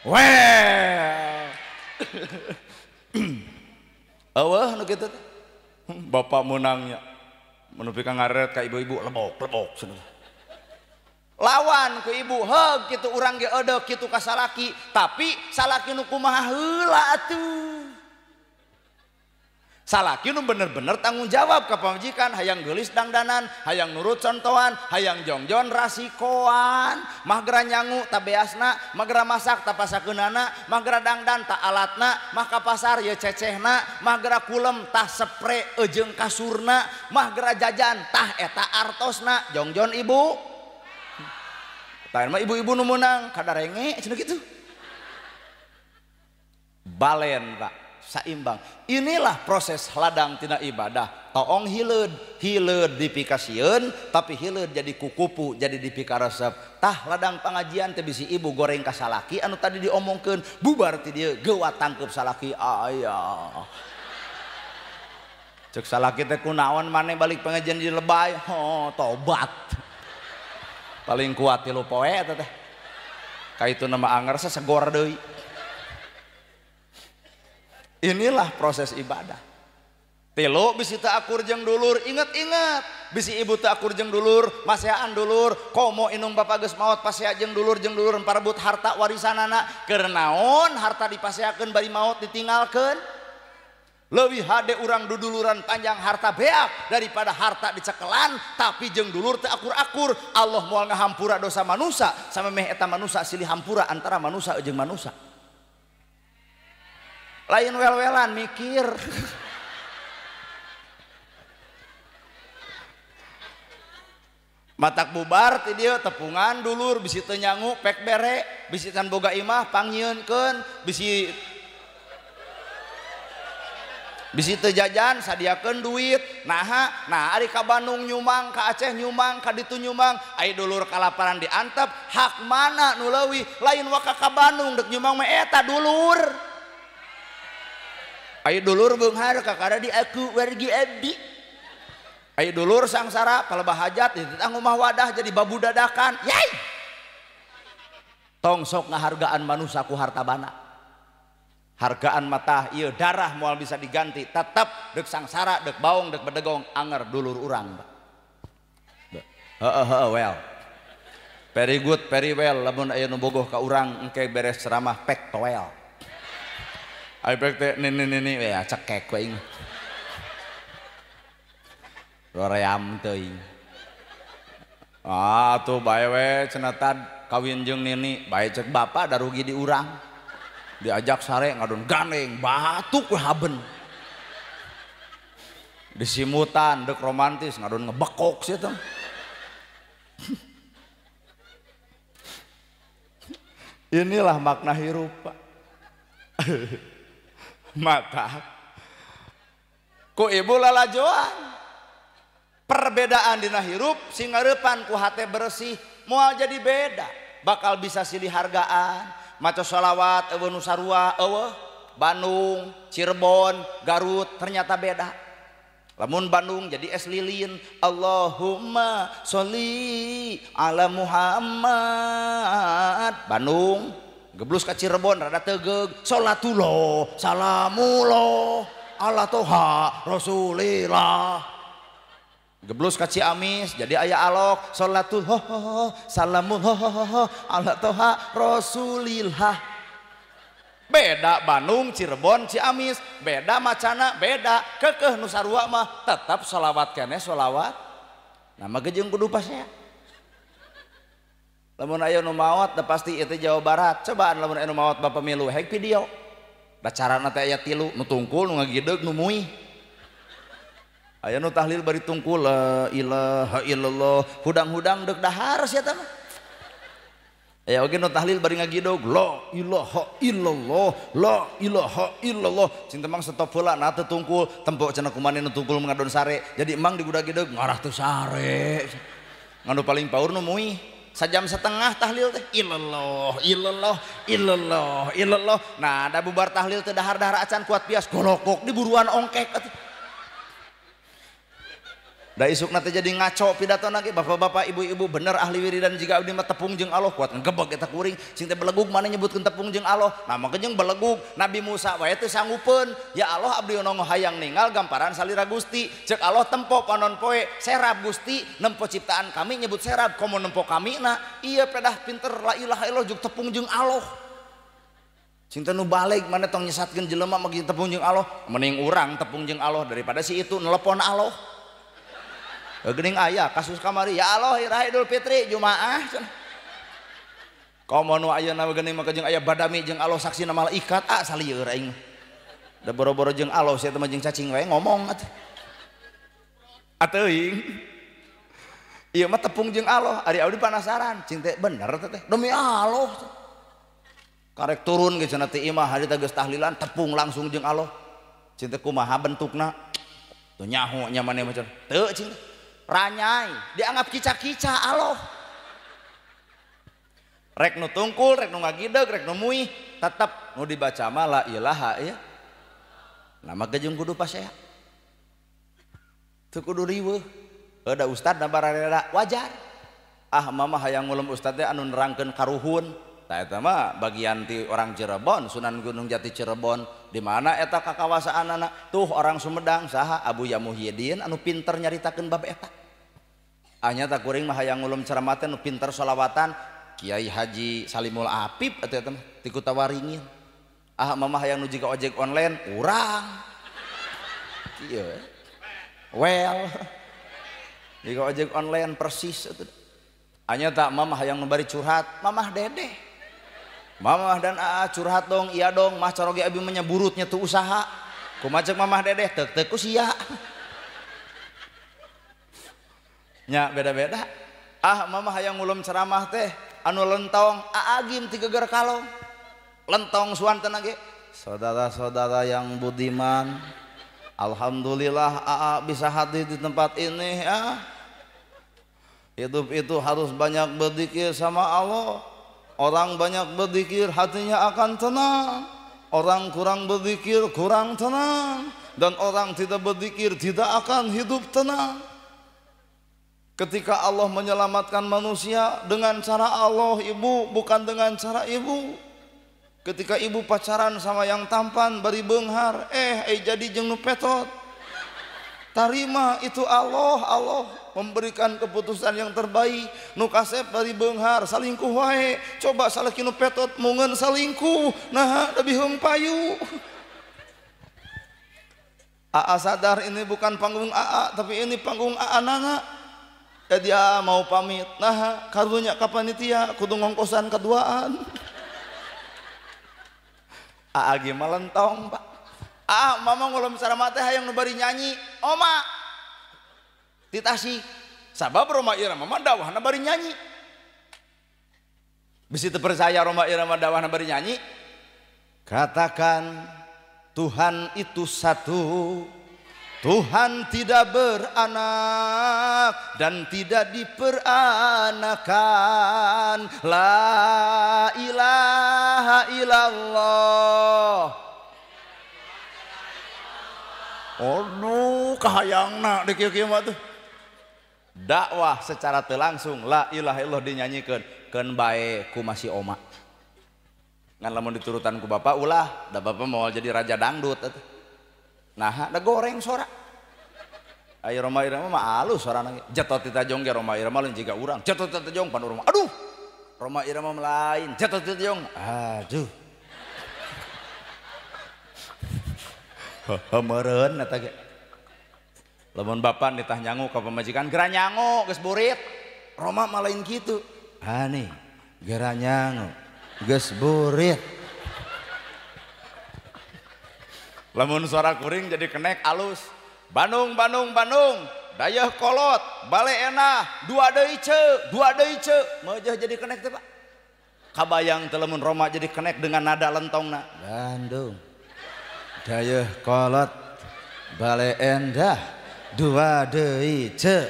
well eueuh nu kitu teh bapak meunangnya nepi ka ngaret ka ibu-ibu lebok-lebok cenah lawan ku ibu heug kitu urang ge eudeuh kitu ka salaki tapi salaki nu kumaha heula atuh. Salaki nu bener-bener tanggung jawab ka pamajikan, hayang geulis dangdanan, hayang nurut contohan, hayang jongjon rasikoan, mah gera nyangu ta beasna, mah gera masak ta pasakeunana, mah gera dangdan ta alatna, mah ka pasar ye cecehna, mah gera kulem tah spray ejeung kasurna, mah gera jajan tah eta artosna, jongjon ibu. Tah mah ibu-ibu nu meunang kadarenge cenah kitu. Balen Pak. Saimbang. Inilah proses ladang tina ibadah. Toong hileud, hileud dipikasieun, tapi hileud jadi kukupu, jadi dipikaresep. Tah ladang pangajian teh bisi ibu goreng ka salaki anu tadi diomongkeun, bubar ti dieu geuwat tangkeup salaki aya. Ceuk salaki teh kunaon maneh balik pengajian di lebay, oh tobat. Paling kuat 3 poe eta teh. Ka itu nama anger sesegor deui. Inilah proses ibadah. Tilu bisi teu akur jeung dulur, inget-inget. Bisi ibu teu akur jeung dulur, maseaan dulur, komo inung bapak geus maot pasea jeung dulur parebut harta warisanana. Keur naon harta dipaseakeun bari maot ditinggalkeun? Leuwih hade urang duduluran panjang harta beak daripada harta dicekelan tapi jeung dulur teu akur-akur. Allah moal ngahampura dosa manusa samemeh eta manusa silih hampura antara manusa jeung manusa. Lain wel-welan mikir. Matak bubar ti dieu tepungan dulur bisi teu nyangu pek bere bisi can boga imah pangnyieunkeun bisi Bisi teu jajan sadiakeun duit. Naha, nah ari ka Bandung nyumang, ka Aceh nyumang, ka ditu nyumang, ai dulur kalaparan diantep, hak mana nu leuwih? Lain waka ka Bandung dek nyumang mah eta dulur. Ai dulur beunghar kakara di aku wargi abdi. Ai dulur sangsara palebah hajat dititah ngumah wadah jadi babu dadakan. Yai. Tong sok ngahargaan manusia ku harta bana. Hargaan mata ieu darah moal bisa diganti, tetep dek sangsara, dek baong, dek bedegong, anger dulur urang. Heeh heeh well. Very good, very well lamun aya nu bogoh ka urang engke beres ceramah pek toel. Ai pek teh nini nini ya cekek we aing. Roream teuing. Ah tuh bae we cenah tad kawin jeung nini, bae cek bapak da rugi di urang. Diajak sare ngadon gandeng batuk we haben. Disimutan dek romantis ngadon ngebekok sih teh. Inilah makna hirup, Pak. Mata ku ibu lalajoan. Perbedaan dina hirup sing ngarepan ku hate bersih moal jadi beda, bakal bisa silih hargaan. Maca sholawat eueuh nu sarua eueuh Bandung, Cirebon, Garut ternyata beda. Lamun Bandung jadi es lilin, Allahumma sholli ala Muhammad. Bandung geblus ka Cirebon rada tegeug, sholatullah salamullah ala toha rasulillah. Geblus ka Ciamis jadi aya alok, sholatullah salamullah ala toha rasulillah. Beda Bandung, Cirebon, Ciamis, beda macana, beda kekeh nu sarua mah tetap sholawat keneh sholawat. Nama ge jeung kudu pasea. Lamun aya nu maot da pasti itu Jawa Barat. Cobaan lamun aya nu maot bab pemilu hek video. Da carana teh aya tilu, nu tungkul, nu ngagideug, nu muih. Aya nu tahlil bari tungkul la ilaha illallah, hudang-hudang deuk dahar sia teh mah. Aya oge nu tahlil bari ngagidog la ilaha illallah, la ilaha illallah. Cinta mang stop heula na teu tungkul, tempo cenah kumane nu tungkul ngadon sare. Jadi emang digudag-gideg ngarah teu sare. Nganu paling paur nu muih. Sajam setengah tahlil teh illallah illallah illallah illallah. Nah, da bubar tahlil teu dahar-dahar acan kuat pias golokok diburuan ongkek atuh. Da isukna teh jadi ngaco pidatona ge bapak-bapak ibu-ibu bener ahli wiridan jiga abdi mah tepung jeung Allah kuat ngegebeg eta kuring sing teh belegug mana nyebutkeun tepung jeung Allah. Nah maka jeung belegug Nabi Musa wae teu sanggupeun. Ya Allah abdi nongo hayang ningal gamparan salira Gusti. Cek Allah tempo panon poe serab Gusti nempo ciptaan kami nyebut serab komo nempo kami na ieu pedah pinter la ilaha illallah jeung tepung jeung Allah. Sing teh nu balik mana tong nyesatkeun jelema mah tepung jeung Allah mending urang tepung jeung Allah daripada si itu nelepon Allah. Geuning aya kasus kamari ya Allah iraha Idul Fitri Jumaah komo nu ayeuna geuning mah jeung aya badami jeung Allah saksina malaikat ah salieur aing da boro-boro jeung Allah sia teh mah jeung cacing wae ngomong atuh ateuing ieu mah tepung jeung Allah ari abdi panasaran cing teh bener teh demi Allah karek turun ge cenah teh imah hari teh geus tahlilan tepung langsung jeung Allah cing teh kumaha bentukna teu nyaho nya maneh mah teu cing ranyai dianggap kica-kica Allah rek nu tungkul rek nu ngagideg rek nu muih tetep nu dibaca mah la ilaha ya nama ge jeung kudu pasea teu kudu riweuh da ustad na barareda wajar ah mama hayang ngulem ustad teh anu nerangkeun karuhun tah eta mah bagian ti orang Cirebon Sunan Gunung Jati Cirebon di mana eta kakawasaanana tuh orang Sumedang saha Abu Ya Muhyiddin anu pinter nyaritakeun bab eta anya tak kuring mah hayang ngulum ceramah teh nu pinter sholawatan Kiai Haji Salimul Apip atuh eta mah ti Kutawaringin ah mama hayang nu jiga ojek online urang kieu well jiga ojek online persis atuh anya tak mama hayang nu bari curhat mamah dedeh mamah dan aa curhat dong iya dong mah caroge abi menyeburutnya tuh usaha kumaha cek mamah dedeh teuk teuk ku sia nya beda-beda ah mamah hayang ngulum ceramah teh anu lentong aagim ti geger kalong lentong suanten ge saudara-saudara yang budiman Alhamdulillah AA bisa hadir di tempat ini ya. Hidup itu harus banyak berzikir sama Allah. Orang banyak berzikir hatinya akan tenang. Orang kurang berzikir kurang tenang. Dan orang tidak berzikir tidak akan hidup tenang. Ketika Allah menyelamatkan manusia dengan cara Allah, ibu, bukan dengan cara ibu. Ketika ibu pacaran sama yang tampan bari beunghar, jadi jeung nu petot. Tarima itu Allah, Allah memberikan keputusan yang terbaik. Nu kasep bari beunghar salingkuh wae, coba salaki nu petot mungeun salingkuh, nah lebih heung payu. AA sadar ini bukan panggung AA, tapi ini panggung AA nana. Jadi AA mau pamit, nah karunya ka panitia kudu ngongkosan keduaan. AA ge malentong Pak. Ah, mama ngulum sarama teh hayang nu bari nyanyi, oma di Tasik. Sabab Rhoma Irama mah dakwahna bari nyanyi. Bisi teu percaya Rhoma Irama dakwahna bari nyanyi. Katakan Tuhan itu satu, Tuhan tidak beranak dan tidak diperanakan. La ilaha illallah. Aduh, kahayangna di kieu-kieu mah tuh. Dakwah secara teu langsung la ilaha illallah dinyanyikeun, keun bae ku masih oma. Ngan lamun diturutan ku bapak ulah, da bapak mau jadi raja dangdut atuh. Nah, da goreng sora. Ayo Rhoma Irama mah alus sorana ge. Jetot ti tajong ge Rhoma Irama lain jiga urang. Jetot ti tajong pan urang. Aduh. Rhoma Irama mah lain. Jetot ti tajong. Aduh. Meureun eta ge. Lamun bapak nitah nyangu ka pamajikan geura nyangu geus burit. Rhoma mah lain kitu. Hani geura nyangu geus burit. Lamun suara kuring jadi kenek alus. Bandung Bandung Bandung, dayeuh kolot, bale enah, dua deui ceu, dua deui ceu. Meujeuh jadi kenek teh Pak. Kabayang teh lamun Rhoma jadi kenek dengan nada lentongna. Bandung dayeuh kolot, bale endah, dua deui ceu.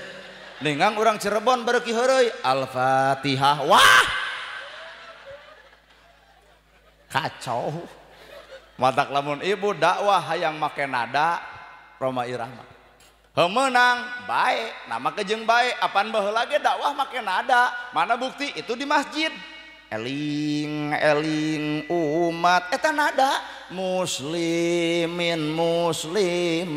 Ningang urang Cirebon bareuki heureuy, Al-Fatihah. Wah. Kacau. Matak lamun ibu dakwah hayang make nada Rhoma Irama. Heumeunang bae, nama kejeng bae, apan baheula ge dakwah make nada. Mana bukti? Itu di masjid. Eling eling umat eta nada muslimin muslimat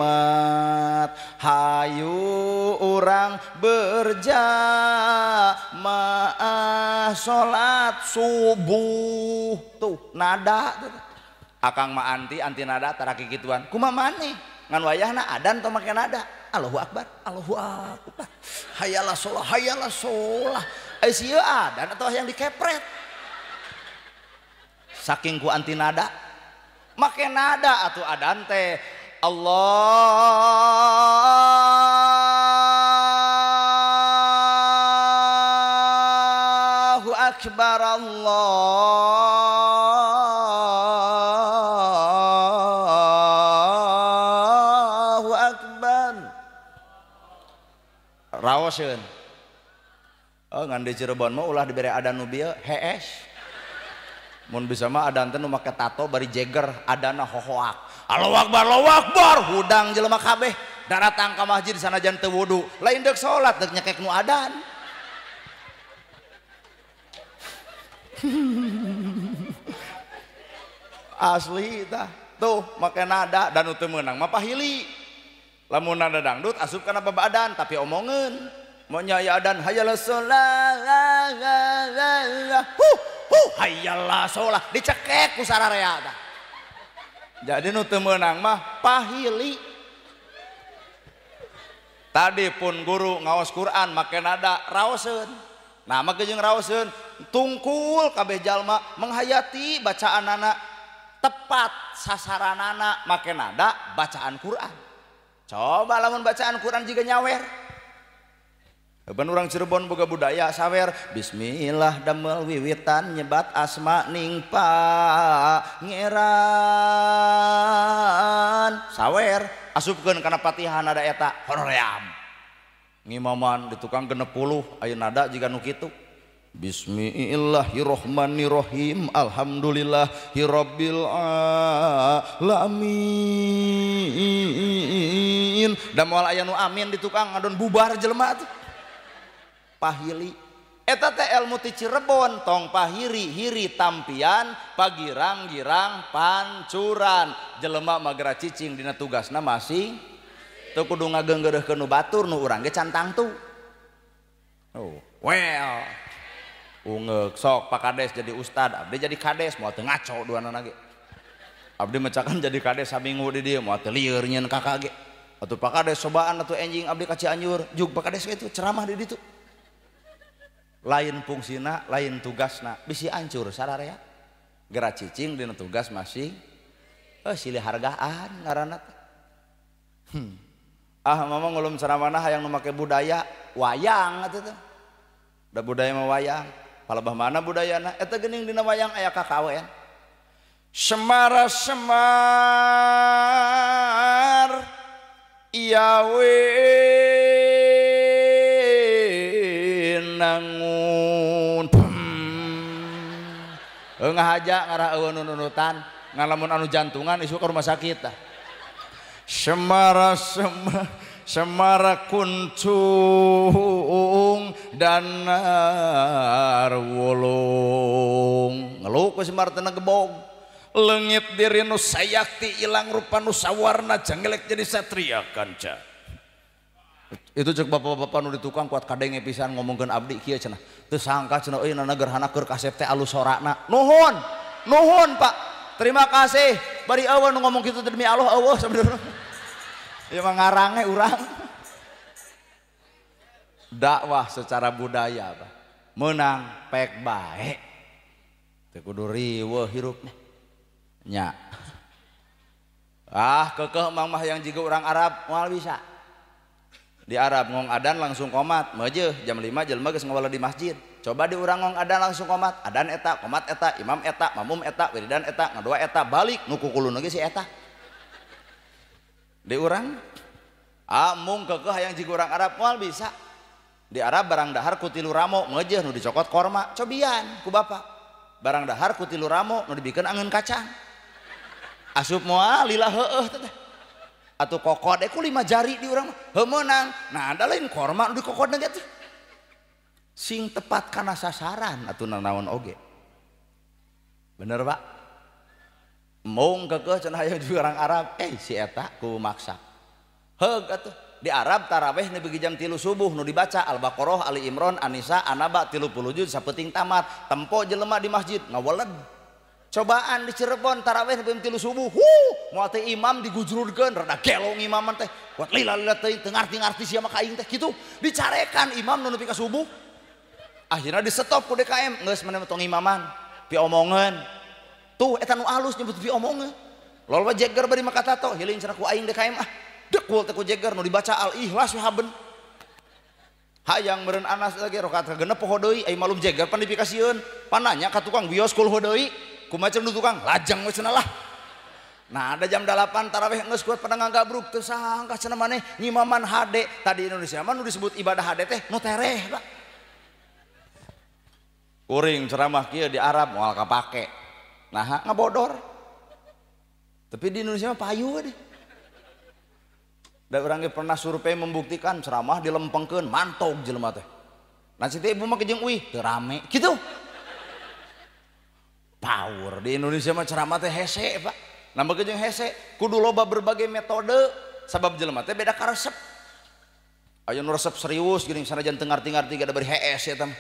hayu urang berjamaah salat subuh. Tuh nada. Akang mah anti nada taraki kituan. Kumaha maneh? Ngan wayahna adan tong make nada. Allahu akbar, Allahu akbar. Hayalah sholah, hayalah sholah. Eh sieun adan atau yang dikepret. Saking ku anti nada. Make nada atuh adan teh. Allahu akbar, Allahu akbar. Raoseun. Oh, ngan di Cirebon mah ulah dibere adan nu bieu hees. Mun bisa mah adan teh nu make tato bari jeger adana hohoak. Allahu akbar, Allahu akbar, hudang jelema kabeh daratang ka masjid sanajan teu wudu, lain deuk salat deuk nyekek nu adan. Asli tah. Tuh make nada dan nu teu meunang mah pahili. Lamun nada dangdut asup kana babadan tapi omongeun. Mau nyaya adan hayalah sholah, huh huh hayalah sholah dicekek ku sararea tah. Jadi nu teu meunang mah pahili. Tadi pun guru ngaos Quran make nada raoseun. Nah make jeung raoseun tungkul kabeh jalma menghayati bacaanana tepat sasaranana make nada bacaan Quran. Coba lamun bacaan Quran jiga nyawer. Ban urang Cirebon boga budaya sawer bismillah damel wiwitan nyebat asma ning pangeran sawer Asupkeun kana Fatihah nada eta hoream. Ngimaman di tukang 60 aya nada jiga nu kitu. Bismillahirrohmanirrohim. Alhamdulillahirabbil alamin. Da moal aya nu amin di tukang ngadon bubar jelema tuh. Pahili eta teh ilmu ti Cirebon, tong pahiri hiri tampian pagirang-girang pancuran. Jelema mah geura cicing dina tugasna masing teu kudu ngageunggeureuhkeun nu batur, nu urang ge can tangtu. Oh, well. Ungeuk sok Pak Kades jadi ustad, abdi jadi kades moal teu ngaco duanana ge. Abdi mecakan jadi kades saminggu di dieu moal teu lieur nyeun kakak ge. Atuh Pak Kades cobaan atuh enjing abdi ka Cianjur, jug Pak Kades kitu ceramah di ditu. Lain fungsina, lain tugasna, bisi hancur sararea. Geura cicing dina tugas masing silih hargaan ngaranna teh. Ah mama ngulum ceramahna hayang nu make budaya wayang atuh teh. Da budaya mah wayang. Palebah mana budayana eta geuning dina wayang aya kakawen. Semara semar iya we nangun. Ngahaja ngarah eueun nunutan ngalamun anu jantungan isuk ka rumah sakit tah. Semara semar Semara kuncung danar wulung. Ngeluh ku Semar teu gebog. Leungit diri nu sayakti ilang rupa nu sawarna jenggelek jadi satria kanca. Itu cek bapak-bapak nu di tukang kuat kadenge pisan ngomongkeun abdi kieu cenah. Teu sangka cenah euy nana gerhana keur kasep teh alus sorana. Nuhun. Nuhun Pak. Terima kasih. Bari eueuh nu ngomong kitu demi Allah eueuh sabenerna. Ya mengarangnya urang. Dakwah secara budaya Pak. Menang pek bae. Teu kudu riweuh hirupna. Nya. Ah kekeh mang mah yang jiga urang Arab moal bisa. Di Arab ngong adan langsung komat, meujeuh jam 5 jelema geus ngawala di masjid. Coba di urang ngong adan langsung komat, adan eta, komat eta, imam eta, mamum eta, wiridan eta, ngadoa eta, balik nu kukuluna ge si eta. Di urang mung kekeh hayang jiga urang Arab moal bisa. Di Arab barang dahar ku tilu ramo meujeuh nu dicokot korma, cobian ku bapak. Barang dahar ku tilu ramo nu dibikeun angeun kacang. Asup moal lila heueuh teh. Atuh kokod ku 5 jari di urang mah heuh meunang. Nah ada lain korma nu dikokodna ge teh. Sing tepat kana sasaran atuh nanaon oge. Bener Pak? Mung kekeh cenah hayang juga orang Arab, si eta ku maksa. Heug atuh di Arab taraweh nu beuki jam 3 subuh nu dibaca Al-Baqarah, Ali Imran, An-Nisa, An-Naba 30 juz sapenting tamat. Tempo jelema di masjid ngaweled. Cobaan di Cirebon taraweh nu jam 3 subuh, huh, moal teh imam digujrudkeun rada gelong imaman teh. Kuat lila-lila teuing teu ngarti-ngarti sia mah ka aing teh kitu. Dicarekan imam nu nepi ka subuh. Akhirna di stop ku DKM, geus maneh tong imaman, piomongeun. Tuh eta nu alus nyebut piomongeun. Lol jeger bari maka tato hiling cenah ku aing DKM ah. Dekul teh ku jeger nu dibaca Al-Ikhlas we haben. Hayang meureun Anas lagi rakaat ka-6 poho deui ai malum jeger pan dipikasieun. Pananya ka tukang bios kul deui. Kumaha nu tukang lajeng we cenah lah. Nah ada jam 8 tarawih geus kuat pada ngagabruk teu sangka cenah maneh ngimaman hade. Tadi Indonesia mah nu disebut ibadah hade teh nu tereh Pak. Kuring ceramah kieu di Arab moal kapake. Nah ngabodor. Tapi di Indonesia mah payu deh. Da urang ge pernah survei membuktikan ceramah dilempengkeun mantog jelema teh. Nah si teh ibu mah jeung uih teu rame kitu. Power di Indonesia mah ceramah teh hese Pak. Nambah jeung hese kudu loba berbagai metode sabab jelema teh beda karesep. Aya nu resep serius geuning sanajan teu ngarti-ngarti ge da bari hees eta mah.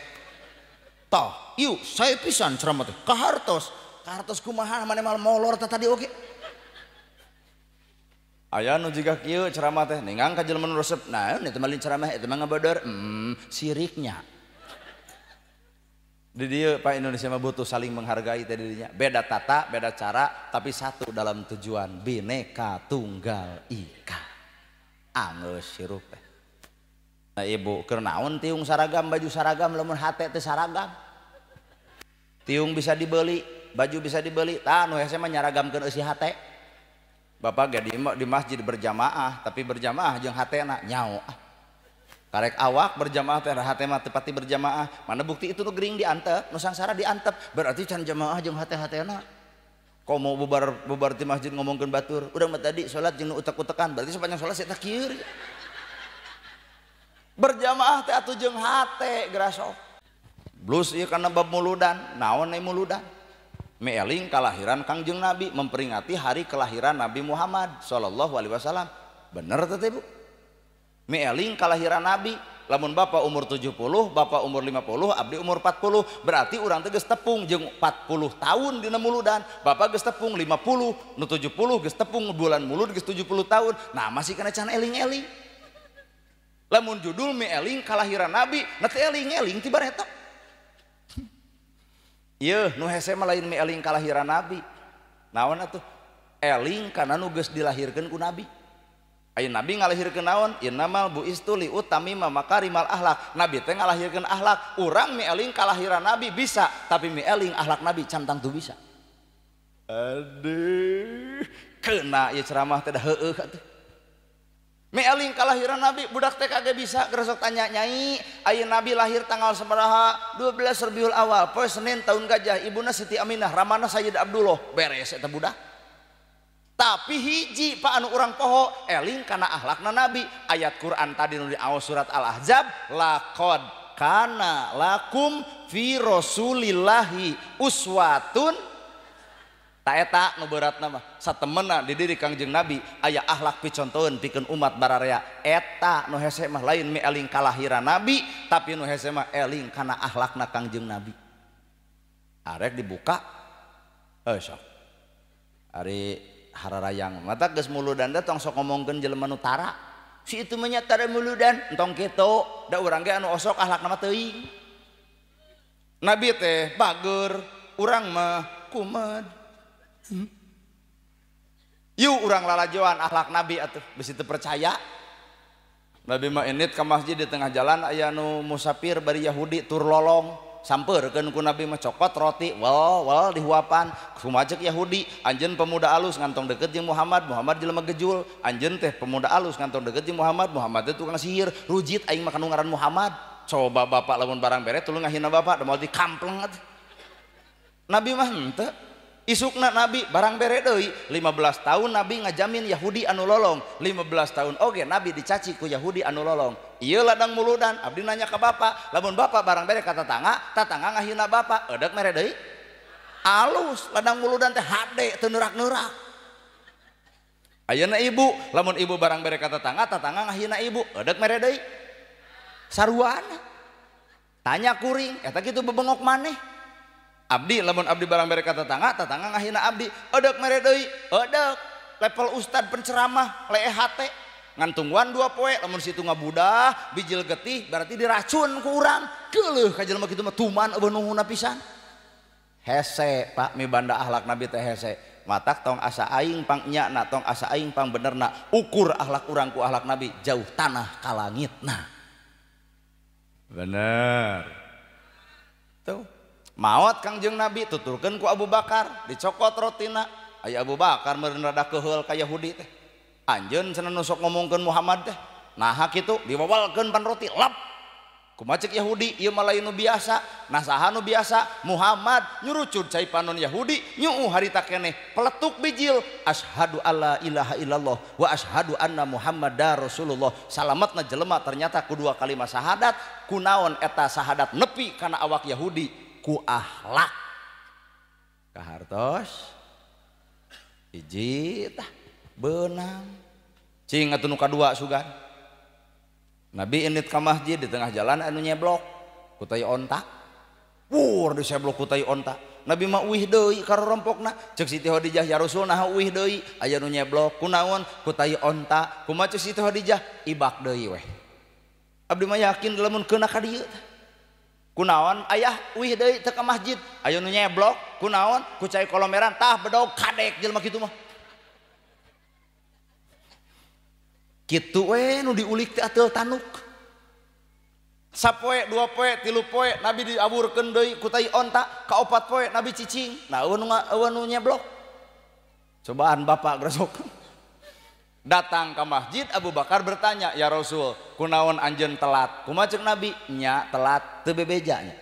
Tah, ieu saya pisan ceramah teh kahartos. Kahartos kumaha maneh mal molor teh tadi oge. Aya nu jiga kieu ceramah teh ningang ka jelema nu resep. Nah, eta mah lain ceramah eta mah ngabodor. Siriknya. Di dieu Pak Indonesia mah butuh saling menghargai teh dirinya. Beda tata, beda cara, tapi satu dalam tujuan Bhinneka Tunggal Ika. Anggeus hirup teh. Nah ibu keur naon tiung saragam baju saragam lamun hate teh saragam. Tiung bisa dibeli, baju bisa dibeli, tah nu hese mah nyaragamkeun eusi hate. Bapak ge di masjid berjamaah tapi berjamaah jeung hatena nyao. Karek awak berjamaah teh hate mah teu pati berjamaah. Mana bukti itu nu gering diantep, nu sangsara diantep, berarti can jamaah jeung hate-hatena. Komo bubar bubar di masjid ngomongkeun batur, urang mah tadi salat jeung nu utek-utekan, berarti sepanjang salat saya teh kieu. Berjamaah teh atuh jeung hate gerasok. Blus ieu kana bab muludan, naon we muludan? Meeling kelahiran Kangjeng Nabi, memperingati hari kelahiran Nabi Muhammad sallallahu alaihi wasallam. Bener teh Bu? Meeling kelahiran Nabi, lamun bapak umur 70, bapak umur 50, abdi umur 40, berarti urang teh geus tepung jeung 40 tahun dina muludan. Bapak geus tepung 50, nu 70 geus tepung bulan mulud geus 70 tahun. Nah, masih kana can eling-eling. Lamun judul meeling kelahiran Nabi, na teh eling-eling ti bareta. Ieu nu hese mah lain meeling kalahiran Nabi. Naon atuh? Eling kana nu geus dilahirkeun ku Nabi. Aya Nabi ngalahirkeun naon? Innamal buistu li utamima makarimal akhlak. Nabi teh ngalahirkeun akhlak. Urang meeling kalahiran Nabi bisa, tapi meeling akhlak Nabi can tangtu bisa. Aduh, kena ieu ceramah teh da heueuh atuh. Meeling kelahiran Nabi budak TK ge bisa geus sok tanya nyai, aya Nabi lahir tanggal sabaraha? 12 Rabiul Awal, poe Senin tahun gajah, ibuna Siti Aminah, ramana Sayyid Abdullah. Beres eta budak. Tapi hiji Pak anu urang poho eling kana akhlakna Nabi. Ayat Quran tadi nu diaos surat Al-Ahzab, laqad kana lakum fi rasulillahi uswatun. Eta nu beratna mah satemena di diri Kangjeng Nabi aya akhlak picontoeun pikeun umat bararea. Eta nu hese mah lain mi eling kalahiran Nabi, tapi nu hese mah eling kana akhlakna Kangjeng Nabi. Arek dibuka sok ari hararayang mata geus muludan teh tong sok ngomongkeun jelema nu tara. Si itu mah nya tara muludan entong kitu da urang ge anu osok akhlakna mah teuing. Nabi teh bager, urang mah kumed. Yuk urang lalajoan akhlak Nabi atuh bisi teu percaya. Nabi mah indit ka masjid di tengah jalan aya nu musafir bari Yahudi tur lolong, sampeurkeun ku Nabi mah cokot roti wal wal dihuapan. Kumaha ceuk Yahudi, anjeun pemuda alus ngantong deket jeung Muhammad, Muhammad jelema gejul, anjeun teh pemuda alus ngantong deket jeung Muhammad, Muhammad teh tukang sihir, rujit aing mah kanu ngaran Muhammad. Coba bapak lamun barang bere tuluy ngahina bapak, da moal dikampleng atuh. Nabi mah henteu. Isukna Nabi barang bere deui 15 tahun Nabi ngajamin Yahudi anu lolong, 15 tahun oge Nabi dicaci ku Yahudi anu lolong. Ieu ladang muludan, abdi nanya ka bapak, lamun bapak barang bere ka tatangga, tatangga ngahina bapak, edek mere deui? Alus ladang muludan teh hade teu neurak-neurak. Ayeuna ibu, lamun ibu barang bere ka tatangga, tatangga ngahina ibu, edek mere deui? Saruana. Tanya kuring, eta kitu bebengok maneh. Abdi lamun abdi barang bere ka tetangga, tetangga ngahina abdi, edek mere deui, edek. Level ustad penceramah leeh hate ngantungguan 2 poe, lamun situ ngabudah bijil getih berarti diracun ku urang. Geuleuh ka jelema kitu mah tuman eueuh nuhunna pisan. Hese Pak mibanda akhlak Nabi teh hese. Matak tong asa aing pang nyana, tong asa aing pang benerna. Ukur akhlak urang ku akhlak Nabi jauh tanah ka langitna. Bener. Tuh. Maot Kangjeng Nabi tuturkeun ku Abu Bakar, dicokot rotina. Aya Abu Bakar meureun rada keuheul ka Yahudi teh. Anjeun cenah nu sok ngomongkeun Muhammad teh. Naha kitu diwawalkeun pan roti lap. Kumaha ceuk Yahudi, ieu mah lain nu biasa. Nah saha nu biasa? Muhammad nyurucud cai panon Yahudi, nyuuh harita keneh peletuk bijil asyhadu alla ilaha illallah wa asyhadu anna Muhammadar Rasulullah. Salametna jelema ternyata ku dua kalimat syahadat, kunaon eta syahadat nepi kana awak Yahudi ku akhlak. Kahartos hiji tah beunang cing atuh nu kadua sugan. Nabi indit ka masjid di tengah jalan anu nyeblok ku tai onta. Wur diseblok ku tai onta. Nabi mah uih deui ka rorompokna. Ceuk Siti Khadijah, ya Rasul naha uih deui aya nu nyeblok kunaon ku tai onta. Kumaha ceuk Siti Khadijah? Ibak deui weh. Abdi mah yakin lamun keuna ka dieu teh. Kunaon ayah uih deui teu ka masjid aya nu nyeblok kunaon ku cai kolomeran tah bedog kadek jelema kitu mah. Kitu we nu diulik teh ateul tanuk. Sapoe, 2 poe, 3 poe Nabi diawurkeun deui ku tai onta, ka 4 poe Nabi cicing. Nah eueuh nu nyeblok. Cobaan bapak gresok. Datang ke masjid, Abu Bakar bertanya, "Ya Rasul, kunaon anjeun telat?" Kumaha ceuk Nabi? Nya telat teu bebeja nya.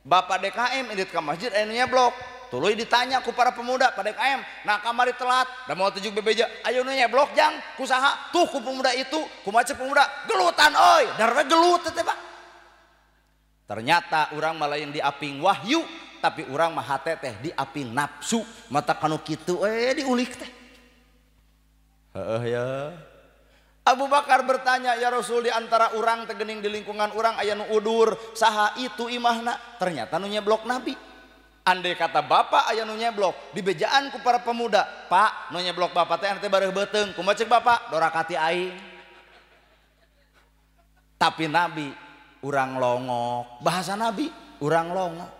Bapak DKM indit ka masjid aya nu nyeblok. Tuluy ditanya ku para pemuda, "Pak DKM, nah kamari telat, da moal tujuk bebeja, ayo nu nyeblok jang, ku saha?" Tuh ku pemuda itu. Kumaha ceuk pemuda? "Gelutan euy, darah gelut teh Pak." Ternyata urang mah lain diaping wahyu, tapi urang mah hate teh diaping nafsu. Mata kanu kitu diulik teh. Heeh ya. Abu Bakar bertanya, "Ya Rasul, di antara urang teh geuning di lingkungan urang aya nu udur, saha itu imahna?" Ternyata nu nyeblok Nabi. Andai kata bapak aya nu nyeblok, dibejaan ku para pemuda, "Pak, nu nyeblok bapak teh ante bareuh beuteung." Kumaha ceuk bapak? "Dorakati aing." Tapi Nabi urang longok, bahasa Nabi urang longok.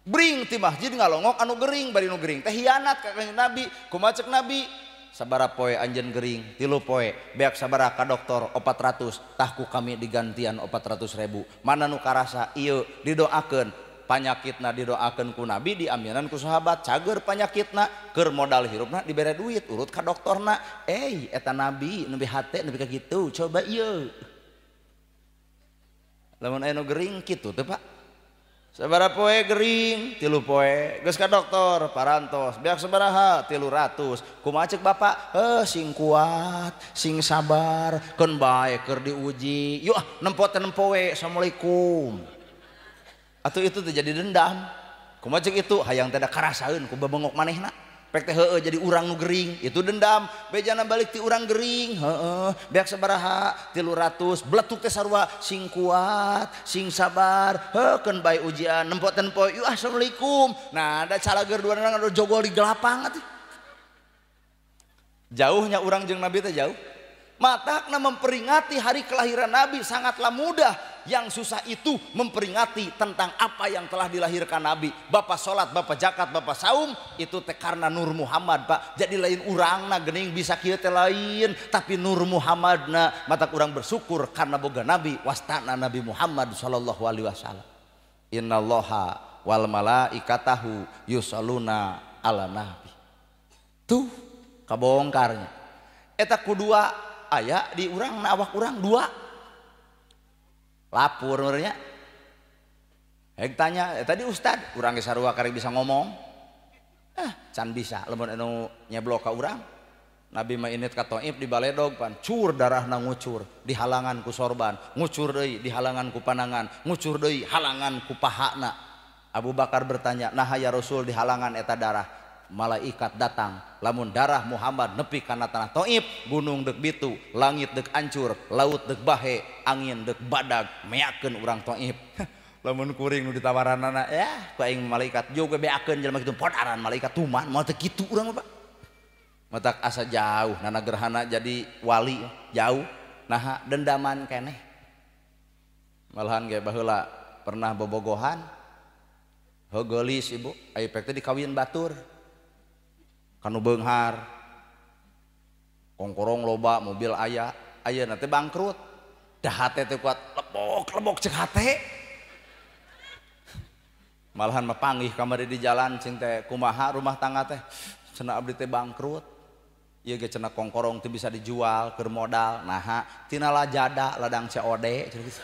Bring ti masjid ngalongok anu gering, bari nu gering teh hianat ka Kanjeng Nabi. Kumaha ceuk Nabi? "Sabara poe anjeun gering?" "Tilu poe." "Beak sabaraha ka dokter?" "400." "Tah ku kami digantian 400.000." Mana nu karasa ieu didoakeun panyakitna, didoakeun ku Nabi, diaminan ku sahabat, cager panyakitna, keur modal hirupna dibere duit urut ka doktorna. Eta Nabi nu hate nepi ka kitu, coba ieu. Lamun aya nu gering kitu teh Pak. "Sabaraha poe gering?" "Tilu poe." "Geus ka dokter?" "Parantos." "Beak sabaraha?" "300." "Kumaha ceuk bapak?" "Heuh, sing kuat, sing sabar, keun bae keur diuji." Yuk ah, nempo teh nempo we, assalamualaikum. Atuh itu teh jadi dendam. Kumaha ceuk itu? Hayang teh da karasaeun ku babengok manehna. Pek teh heueuh jadi urang nu gering, itu dendam. Bejana balik ti urang gering, heueuh, beak sabaraha? 300. Bletuk teh sarua, sing kuat, sing sabar, heuh keun bae ujian, nempo teh nempo, yuk assalamualaikum. Nah, ada calager dua orang anu jogol di gelapang atuh. Jauhnya urang jeung Nabi teh jauh. Matakna memperingati hari kelahiran Nabi sangatlah mudah. Yang susah itu memperingati tentang apa yang telah dilahirkan Nabi. Bapak sholat, bapak zakat, bapak saum, itu teh karena Nur Muhammad Pak. Jadi lain urangna geuning bisa kieu teh lain, tapi Nur Muhammadna. Mata urang bersyukur karena boga Nabi, wastana Nabi Muhammad sallallahu alaihi wasallam. Innallaha wal malaikatahu yusalluna ala nabi. Tuh kabongkarnya. Eta kudua aya di urang na awak urang dua. Lapor merenya. Hek tanya, tadi ustad, urang ge sarua karek bisa ngomong. Can bisa lamun anu nyeblok ka urang. Nabi mah init ka Taif di baledog pan cur darahna ngucur, dihalangan ku sorban, ngucur deui dihalangan ku panangan, ngucur deui halangan ku pahana. Abu Bakar bertanya, "Naha ya Rasul dihalangan eta darah?" Malaikat datang, lamun darah Muhammad nepi kana tanah Taif, gunung deuk bitu, langit deuk ancur, laut deuk bahe, angin deuk badag, meakeun urang Taif. Lamun kuring nu ditawaranana, ya ku aing malaikat juga beakeun jelema kitu podaran malaikat tuman, moal teu kitu urang mah Pak. Matak asa jauh nana gerhana jadi wali jauh, naha dendaman keneh. Malahan ge baheula pernah bobogohan, heuh geulis ibu, ai pek teh dikawin batur. Kanu beunghar kongkorong loba mobil aya, ayeuna teh bangkrut, dah hate teh kuat lebok-lebok cek hate. Malahan mah panggih kamari di jalan cing teh kumaha rumah tangga teh, cenah abdi teh bangkrut, ieu ge cenah kongkorong teh bisa dijual keur modal, naha tina lajada ladang COD cenah geus.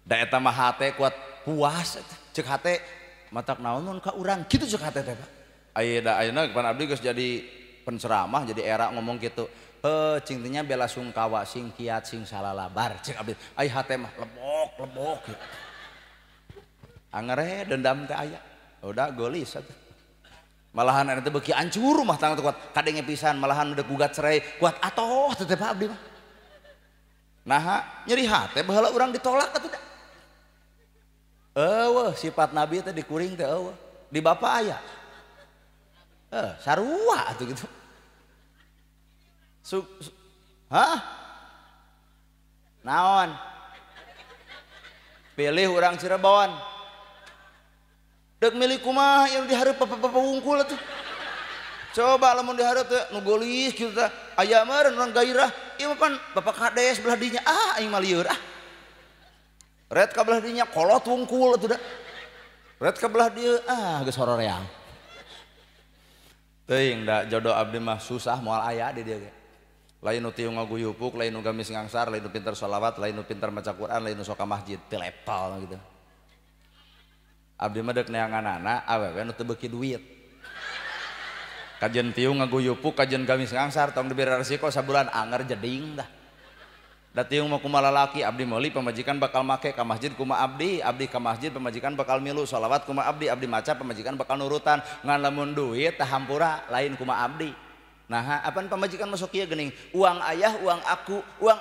Da eta mah hate kuat puas cek hate, matak naon mun ka urang kitu cek hate teh Pak. Ayeuna ayeuna pan abdi geus jadi penceramah jadi era ngomong gitu. Heuh cing teh nya bela sungkawa sing kiat sing salalabar cek abdi. Ai hate mah lebok-lebok gitu. Angere dendam teh aya. Udah geulis atuh. Malahan eta teh beuki ancur rumah tangga teh kuat kadenge pisan, malahan udah gugat cerai kuat atoh teh Pak abdi mah. Naha nyeri hate baheula urang ditolak atuh da. Eueuh sifat Nabi teh dikuring teh eueuh. Di bapak aya. Sarua atuh gitu. Hah? Naon? Pilih urang Cirebon. Dek milih kumaha yang dihareup papa wungkul atuh. Coba lamun dihareup teh nu geulis kitu teh aya meureun urang gairah. Ieu mah pan bapak kades belah dinya, ah aing mah lieur ah. Red ka belah dinya kolot wungkul atuh da. Red ka belah dieu ah geus hororeang. Teuing da jodoh abdi mah susah moal aya di dieu ge. Lain nu tiung ngaguyupuk, lain nu gamis ngangsar, lain nu pinter sholawat, lain nu pinter maca Quran, lain nu sok ka masjid, teu level gitu. Abdi mah deuk neanganana awewe nu teu beuki duit. Kajen tiung ngaguyupuk, kajen gamis ngangsar, tong diberi resiko sabulan anger jeding dah. Da tiung mah kumaha lalaki, abdi meuli pamajikan bakal make ka masjid kumaha abdi, abdi ka masjid pamajikan bakal milu, sholawat kumaha abdi, abdi maca pamajikan bakal nurutan, ngan lamun duit tah hampura lain kumaha abdi. Nah, apaan pamajikan masuk kieu geuning, uang ayah uang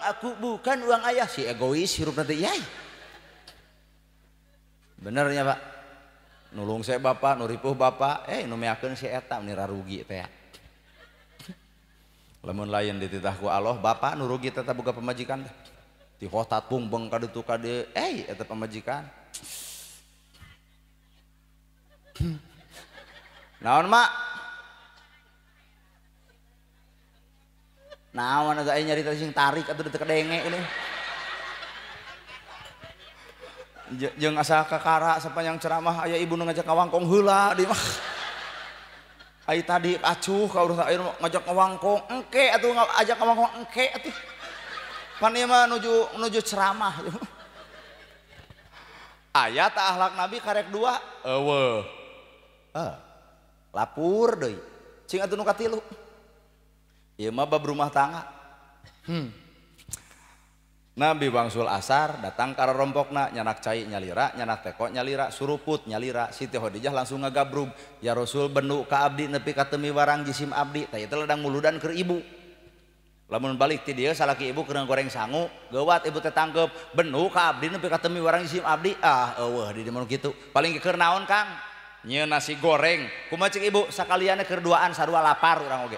aku bukan uang ayah, si egois hirup nanti yai. Bener nya Pak? Nulung saya bapak, nuripuh bapak, nu meakeun si eta meni rugi teh. Lamun lain dititah ku Allah, bapak nu rugi teh boga pamajikan teh. Ti hotat bungbeng ka ditu ka dieu, eta pamajikan. Naon mak? Naon atuh aya nyarita sing tarik atuh teu kadenge ini. Jeung asa kakara sapanjang ceramah aya ibu nu ngajak ngawangkong heula di mah. Ai tadi acuh ka urang aya ngajak ngawangkong engke atuh ngajak ngawangkong engke atuh. Pan ieu mah nuju ceramah. Aya ta akhlak Nabi karek dua? Eueuh. Lapur deui. Cing atuh nu katilu. Ieu mah bab rumah tangga. Nabi wangsul asar datang ka rompokna, nyanak cai nyalira, nyanak teko nyalira, suruput nyalira. Siti Khadijah langsung ngagabrug, ya Rasul bendu ka abdi nepi ka teu miwarang jisim abdi. Tah ieu ladang muludan keur ibu. Lamun balik ti dieu salaki ibu keur goreng sangu, geuwat ibu teh tangkep, bendu ka abdi nepi ka teu miwarang jisim abdi. Ah eueuh di dieu mah kitu. Paling keur naon Kang? Nyieun nasi goreng. Kumaha cek ibu? Sakalianna keur duaan sarua lapar urang oge.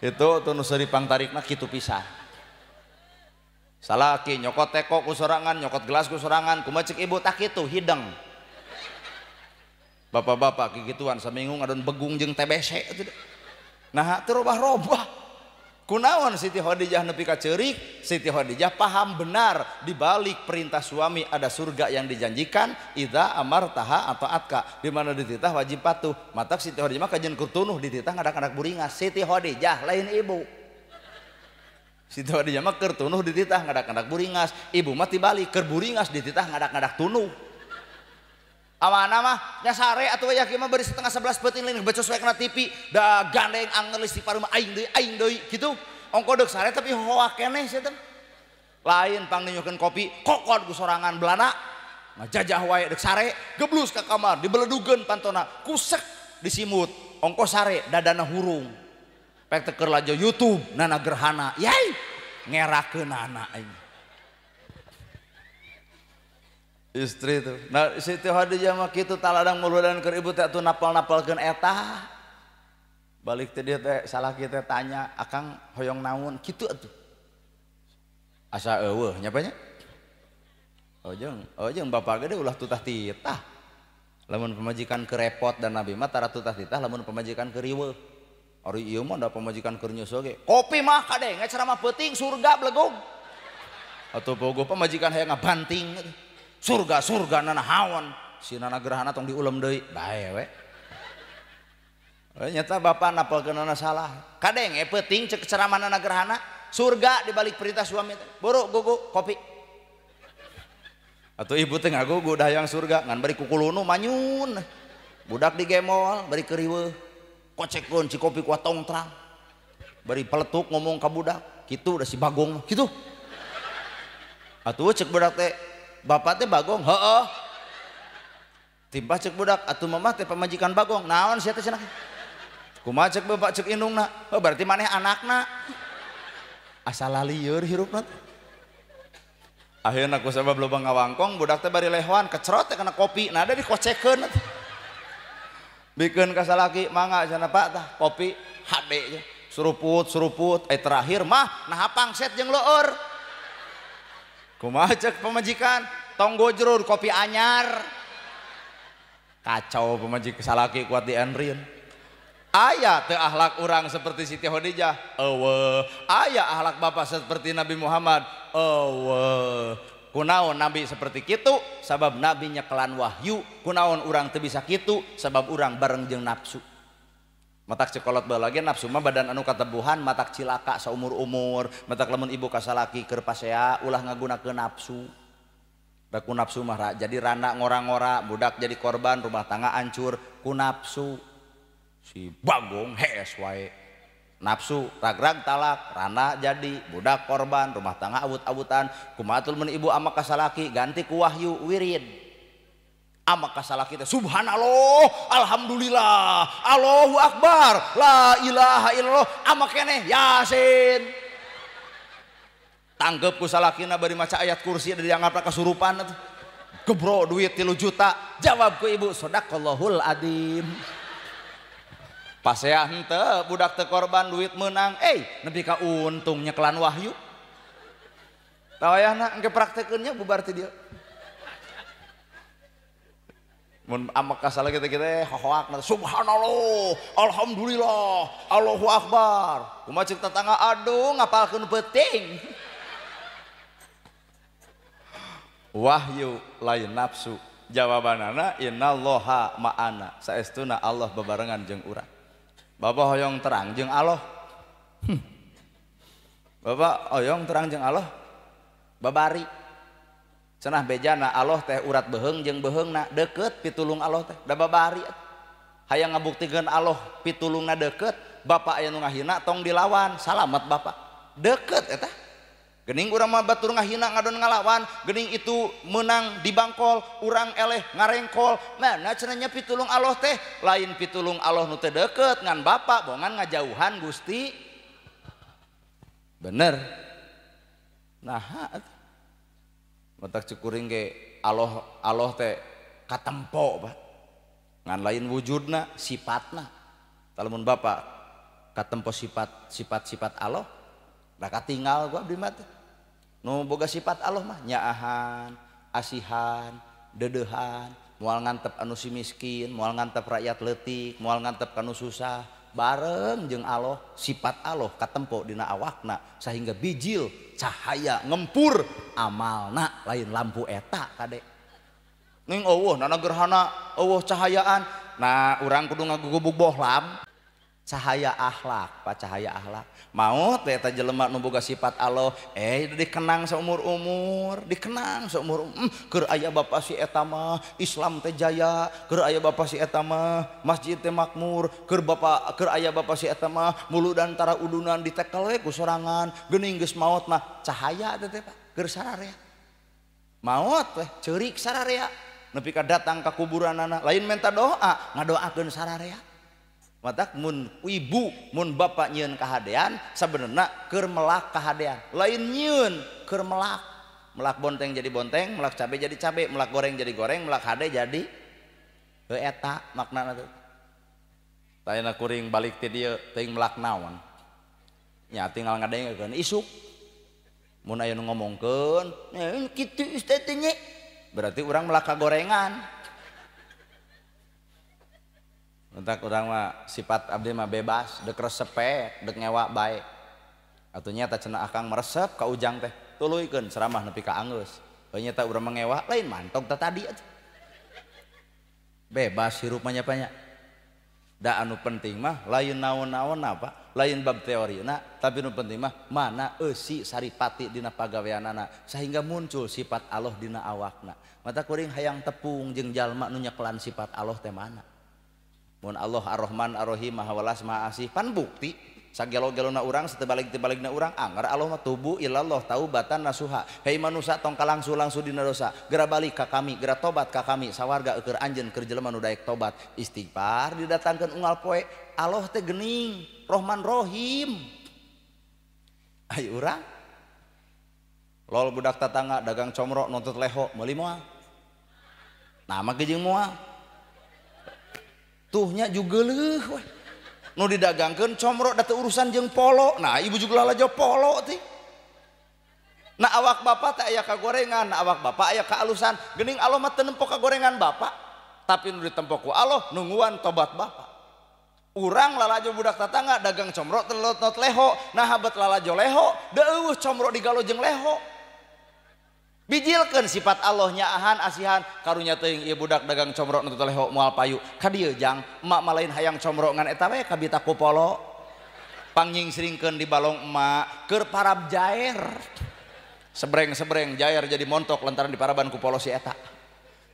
Itu tuh nu seuri pangtarikna kitu pisan. Salaki nyokot teko ku sorangan, nyokot gelas ku sorangan, kumaha cek ibu tak kitu hideng. Bapak-bapak kikituan saminggu ngadon begung jeung TBC. Nah, teu robah-robah. Kunaon Siti Khadijah nepi ka ceurik? Siti Khadijah paham benar di balik perintah suami ada surga yang dijanjikan, idza amartaha atau atka, di mana dititah wajib patuh. Matak Siti Khadijah mah kajen kurtunuh dititah ngadak-ngadak buringas. Siti Khadijah lain ibu. Siti Khadijah mah keur tunuh dititah ngadak-ngadak buringas, ibu mah tibalik keur buringas dititah ngadak-ngadak tunuh. Awana mah nya sare atuh aya kieu mah bari 10:30 peuting lain becos we kana TV, da gandeng anger listrik pareuh aing deui kitu. Ongko deuk sare tapi hoak keneh sia teh. Lain pangninyukeun kopi, kokod ku sorangan Belanda. Ngajajah wae deuk sare, geblus ka kamar, dibeledugeun pantona, kusek disimut. Ongko sare dadana hurung. Pek teu keur lajo YouTube nana gerhana, yai ngerakeunana aing. Istri tuh. Nah Siti Khadijah mah kitu taladang muludan keur ibu teh atuh napal-napalkeun eta. Balik teh dia teh salaki teh tanya, "Akang hoyong naon?" Kitu atuh. Asa eueuh nya nya? Oh jeung bapak gede ulah tutah titah. Lamun pamajikan kerepot dan Nabi mah tara tutah titah lamun pamajikan keur riweuh. Ari ieu mah da pamajikan keur nyusul ge. Kopi mah kadenge ceramah peuting surga belegug. Atuh pogo pamajikan hayang ngabanting. Surga-surga nana hawan si nana gerhana tong diulem deui bae we. Nyata bapak napalkeunana salah. Kadenge peuting cek ceramah nana gerhana surga dibalik perintah suami teh. Buru gugu kopi. Atuh ibu teh ngagugu dah hayang surga ngan bari kukulunu manyun. Budak digemol bari keur riweuh. Kocekeun si kopi kuat tong terang. Bari peletuk ngomong ka budak, kitu udah si bagong kitu. Atuh cek budak teh bapak teh bagong, heeh. Timbah cek budak, atuh mamah teh pamajikan bagong, naon sia teh cenah. Kumaha cek bapak cek indungna, oh berarti maneh anakna. Asal lieur hirupna. Akhirna ku sabab loba ngawangkong, budak teh bari lehoan, kecerot teh kana kopi, nah ada dikocekeun. Bikeun ka salaki, mangga cenah Pak tah kopi hade suruput suruput, terakhir mah nah pangset jeung leueur. Kumaha cek pamajikan, tong gojrur kopi anyar. Kacau pamajikan salaki kuat di enrin. Aya teu akhlak urang seperti Siti Khadijah, eueuh. Aya akhlak bapak seperti Nabi Muhammad, eueuh. Kunaon Nabi seperti kitu? Sabab Nabi nyekelan wahyu. Kunaon urang teu bisa kitu? Sabab urang bareng jeung nafsu. Matak cekolot bae lagi nafsu mah badan anu katebuhan matak cilaka saumur-umur, matak lamun ibu ka salaki keur pasea ulah ngagunakeun nafsu. Da ku nafsu mah jadi rana ngora-ngora, budak jadi korban, rumah tangga hancur ku nafsu. Si Bagong hees wae. Nafsu ragrag talak, rana jadi budak korban, rumah tangga awut-awutan. Kumaha atuh mun ibu ama ka salaki ganti ku wahyu wirid. Ama ka salaki teh subhanallah, alhamdulillah, Allahu akbar, la ilaha illallah, ama keneh yasin. Tanggep ku salakina bari maca ayat kursi da dianggap kasurupan atuh. Gebro duit 3 juta, jawab ku ibu sadaqallahul adzim. Pasea henteu budak teu korban duit meunang, nepi ka untung nyekelan wahyu. Tawayahna engke praktekeunnya bubar ti dieu. Mun amak kasala kita-kita hohoak subhanallah, alhamdulillah, Allahu akbar. Kumaha ceuk tetangga aduh ngapalkeun peuting. Wahyu lain nafsu. Jawabanana innallaha ma'ana. Saestuna Allah bebarengan jeung urang. Bapak hoyong terang jeung Allah. Bapak hoyong terang jeung Allah. Babari. Cenah bejana Allah teh urat beheung jeung beheungna deukeut pitulung Allah teh da babari. Hayang ngabuktikeun Allah pitulungna deukeut, bapak aya nu ngahina tong dilawan, salamet bapak. Deukeut eta. Geuning urang mah batur ngahina ngadon ngalawan, geuning itu menang di bangkol, urang eleh ngarengkol. Mana cenah nya pitulung Allah teh, lain pitulung Allah nu teu deukeut ngan bapak bongan ngajauhan Gusti. Bener. Nah, matak cukuring ge Allah Allah teh katempo Pak. Ngan lain wujudna, sifatna. Lamun bapak katempo sifat sifat-sifat Allah, da katinggal gua abdi mah teh. Nu boga sifat Allah mah nyaahan, asihan, dedeuhan, moal ngantep anu si miskin, moal ngantep rakyat leutik, moal ngantep kanu susah, bareng jeung Allah, sifat Allah katempo dina awakna sehingga bijil cahaya ngempur amalna lain lampu eta kade. Ning eueuh nana gerhana, eueuh cahayaan. Nah, urang kudu ngagugubug bohlam. Cahaya akhlak, Pak, cahaya akhlak. Maot eta jelema nu boga sifat Allah, dikenang seumur-umur, dikenang seumur. Keur aya bapa si eta mah Islam teh jaya, keur aya bapa si eta mah masjid teh makmur, keur bapa keur aya bapa si eta mah muludan tara udunan ditekel we ku sorangan, geuning geus maot mah cahaya teh teh Pak, keur sararea. Maot weh ceurik sararea. Nepi ka datang ka kuburanana lain minta doa, ngadoakeun sararea. Matak mun ibu mun bapak nyieun kahadean sabenerna keur melak kahadean, lain nyieun keur melak. Melak bonteng jadi bonteng, melak cabe jadi cabe, melak goreng jadi goreng, melak hade jadi heuh eta maknana teh. Tayana kuring balik ti dieu teuing melak naon. Nya tinggal ngadengekeun isuk. Mun aya nu ngomongkeun, kitu ustaz teh nya. Berarti urang melak kagorengan. Entak urang mah sifat abdi mah bebas, dek resep dek ngewa bae. Atuh nya ta cenah akang meresep ka ujang teh, tuluykeun ceramah nepi ka anggeus. Heuh nya ta urang mah ngewa lain mantog ta tadi atuh. Bebas hirup mah nya nya. Da anu penting mah lain naon-naon apa, lain bab teorina, tapi nu penting mah mana eusi saripati dina pagaweanana sehingga muncul sifat Allah dina awakna. Mata kuring hayang tepung jeung jalma nu nyekelan sifat Allah teh mana. Mun Allah Ar-Rahman Ar-Rahim Maha Welas Maha Asih pan bukti sagelo-gelona urang satebalik-tebalikna urang anger Allah mah tubu ilallah taubatan nasuha. Hei manusa tong kalangsu-langsu dina dosa, geura balik ka kami, geura tobat ka kami, sawarga eueur anjeun keur jelema nu daek tobat. Istighfar didatangkeun unggal poe, Allah teh geuning Rahman Rahim. Ai urang lol budak tatangga dagang comro nuntut leho meuli moal. Nah mah jeung moal. Tuhnya juga leuh weh. Nu didagangkeun comro da teu urusan jeung polo. Nah ibu juga lalajo polo teh. Nah awak bapak teh aya kagorengan, nah awak bapak aya kaalusan. Geuning Allah mah teu nempo kagorengan bapak, tapi nu ditempo ku Allah nungguan tobat bapak. Urang lalajo budak tatangga dagang comro telot leho, nah habet lalajo leho, deueuh comro digalo jeung leho. Bijilkeun sifat Allah nyaahan asihan karunya teuing ieu budak dagang comro nu teu leho moal payu. Ka dieu jang emak mah lain hayang comro ngan eta we kabita ku polo. Pangnyingsiringkeun di balong emak keur parab jair. Sebreng-sebreng jair jadi montok lantaran diparaban ku polo si eta.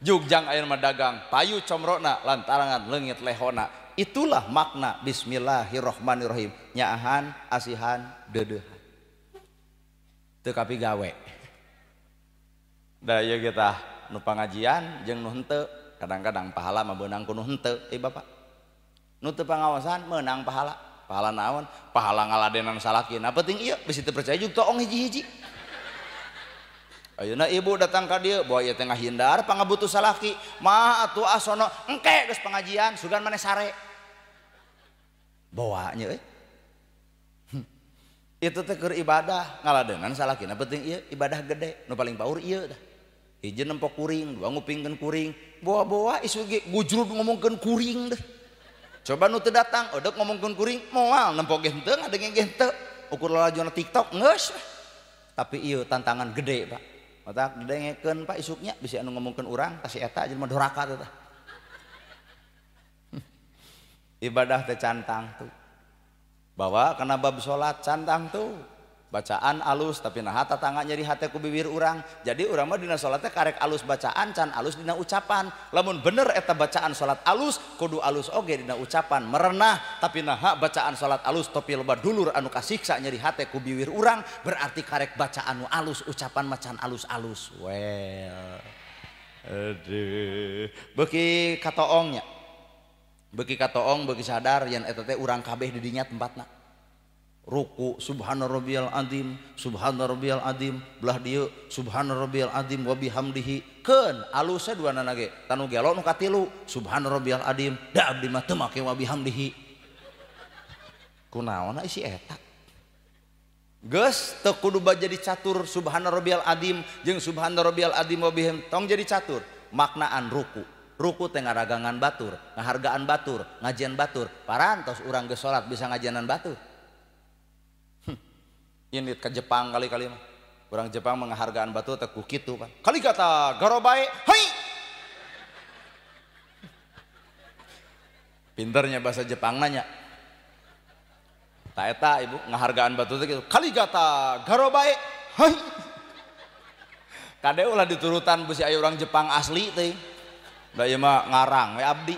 Jugjang ayeuna mah dagang payu comrona lantaran leungit lehona. Itulah makna bismillahirrahmanirrahim. Nyaahan asihan deudeuhan. Teu kapigawe. Da ieu kita nu pangajian jeung nu henteu, kadang-kadang pahala mah beunang ku nu henteu, bapak. Nu teu pangaosan meunang pahala. Pahala naon? Pahala ngaladenan salaki. Nah penting ieu bisi teu percaya juga toong hiji-hiji. Ayeuna ibu datang ka dieu, bawa ieu teh ngahindar pangabutuh salaki. Mah atuh asono engke geus pangajian sugan maneh sare. Bawa nya euy. Itu teh keur ibadah ngaladenan salakina penting ieu ibadah gede nu paling paur ieu tah. Hiji nempok kuring, dua ngupingkeun kuring, bawa-bawa isu ge gujrud ngomongkeun kuring deh. Coba nu teu datang, odek ngomongkeun kuring, moal nempok ge henteu ngadenge ge henteu. Ukur lalajuna TikTok geus. Tapi ieu tantangan gede, Pak. Matak didengekeun Pak isuknya bisi anu ngomongkeun urang tah si eta jelema doraka teh tah. Ibadah teh cantang tuh. Bawa kana bab salat cantang tuh. Bacaan alus tapi nah tatangga nyeri hate ku bibir urang. Jadi urang mah dina salat teh karek alus bacaan can alus dina ucapan. Lamun bener eta bacaan salat alus kudu alus oge dina ucapan merenah tapi nah bacaan salat alus topi loba dulur anu kasiksa nyeri hate ku bibir urang berarti karek bacaan nu alus ucapan macan alus-alus. Well. Aduh. Beuki katoongnya. Beuki katoong beuki sadar yen eta teh urang kabeh di dinya tempatna. Ruku subhana rabbiyal azim subhana rabbiyal azim belah dieu subhana rabbiyal azim wa bihamdihi keun alusna duanana ge tanu gelo nu katilu subhana rabbiyal azim da abdi mah teu make wa bihamdihi kunaonna isi eta geus teu kudu jadi catur subhana rabbiyal azim jeung subhana rabbiyal azim wa bihamdihi tong jadi catur maknaan ruku. Ruku teh ngaragangan batur ngahargaan batur ngajian batur parantos urang geus salat bisa ngajianan batur. Ini ke Jepang kali-kali mah. Orang Jepang menghargaan batu teh ku kitu pan. Kali kata garobae, hai. Pinternya bahasa Jepang nanya. Ta eta ibu ngahargaan batu teh kitu. Kali kata garobae, hai. Kade ulah diturutan bisi aya orang Jepang asli teh. Da ieu mah ngarang we abdi.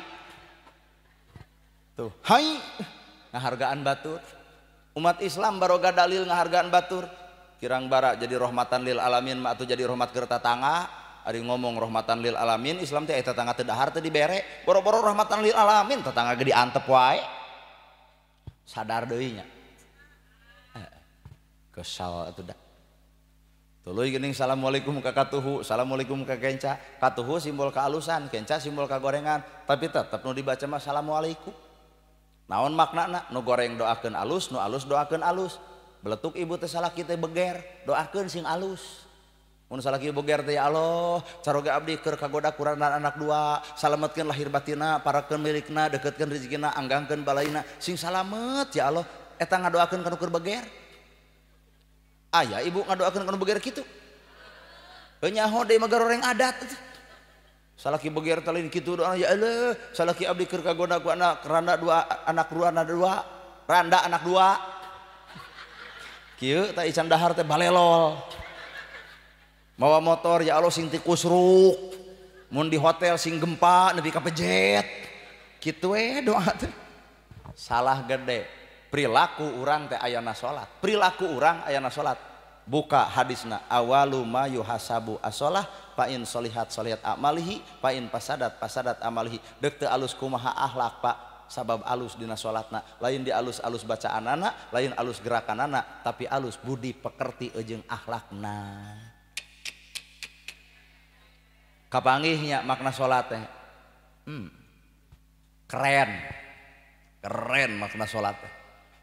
Tuh, hai ngahargaan batur. Umat Islam baroga dalil ngahargaan batur kirang bara jadi rahmatan lil alamin mah atuh jadi rahmat keur tatangga ari ngomong rahmatan lil alamin Islam teh eta tetangga teu dahar teu dibere boro-boro rahmatan lil alamin tetangga ge diantep wae sadar deui nya kesal atuh da tuluy geuning assalamualaikum ka katuhu assalamualaikum ka kenca katuhu simbol kealusan kenca simbol kagorengan tapi tetep nu dibaca mah assalamualaikum. Naon maknana nu goreng doakeun alus nu alus doakeun alus beletuk ibu teh salaki teh beger doakeun sing alus mun salaki beger teh ya Allah caroge abdi keur kagoda kurang anak dua salametkeun lahir batinna parakeun milikna deketkeun rezekina anggangkeun balaina sing salamet ya Allah eta ngadoakeun ka nu keur beger aya ibu ngadoakeun ka nu beger kitu heuh nyaho deui mah garoreng adat salaki beger teh lain kitu doa ya Allah salaki abdi keur kagoda ku anak randa dua anak randa dua randa anak dua kieu teh ican dahar teh balelol mawa motor ya Allah sing tikusruk mun di hotel sing gempa nepi ka pejet kitu we doa teh salah gede perilaku urang teh ayana salat perilaku urang ayana salat buka hadisna awalu ma yuhasabu as-shalah fa in sholihat sholihat amalihi fa in pasadat pasadat amalihi deuk teu alus kumaha akhlak Pak sabab alus dina salatna lain di alus-alus bacaanana lain alus gerakanana tapi alus budi pekerti jeung akhlakna kapanggihnya makna salat teh keren keren makna salat teh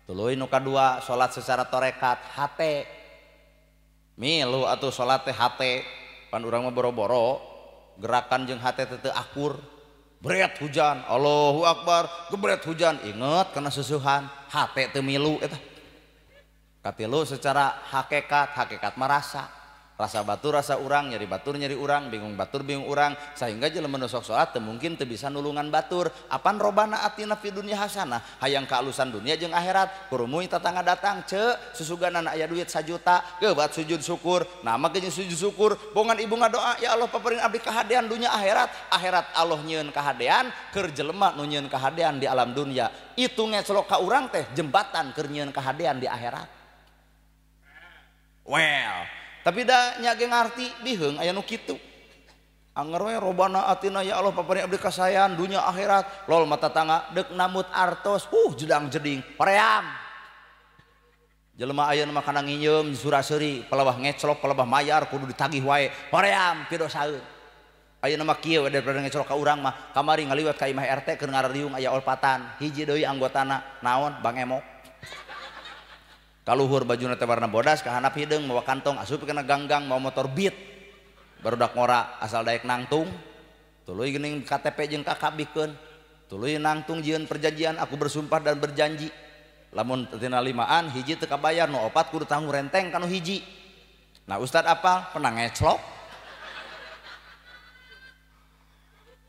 tuluy nu kadua salat secara tarekat hate milu atuh salat teh hate pan urang mah boro-boro gerakan jeung hate teh teu akur bret hujan Allahu akbar gebret hujan inget kana susuhan hate teu milu eta katilu secara hakikat hakikat merasa Rasa batur rasa urang, nyeri batur nyeri urang, bingung batur bingung urang, sehingga jelema nu sok salat teu mungkin teu bisa nulungan batur. Apan robana atina fid dunya hasanah, hayang kaalusan dunia jeung akhirat. Kurumuy tatangga datang, ceu susuganan aya duit 1 juta, geubat sujud syukur. Nah make jeung sujud syukur, bongan ibu ngadoa, ya Allah paparin abdi kahadean dunya akhirat. Akhirat Allah nyieun kahadean keur jelema nu nyieun kahadean di alam dunya. Itu ngecelok ka urang teh jembatan keur nyieun kahadean di akhirat. Well, tapi da nya ge ngarti biheung aya nu kitu. Anger we robana atina ya Allah paparin abdi kasayan dunya akhirat. Lol mata tangga deuk namut artos, jedang jeding, hoream. Jelema ayeuna mah kana nginyeum sura-seuri, palebah ngeclok, palebah mayar kudu ditagih wae. Hoream pidosaeun. Ayeuna mah kieu daripada ngeclok ka urang mah kamari ngaliwat ka imah RT keur ngarariung aya olpatan, hiji deui anggotana naon Bang Emok. Kaluhur bajuna teh warna bodas, kahanap hideung, mawa kantong, asup kana ganggang, mawa motor Beat. Barudak ngora asal daek nangtung. Tuluy geuning KTP jeung KK bikeun. Tuluy nangtung jieun perjanjian, aku bersumpah dan berjanji. Lamun tina limaan hiji teu kabayar, nu opat kudu tanggung renteng kanu hiji. Nah ustad apal pernah ngeclok.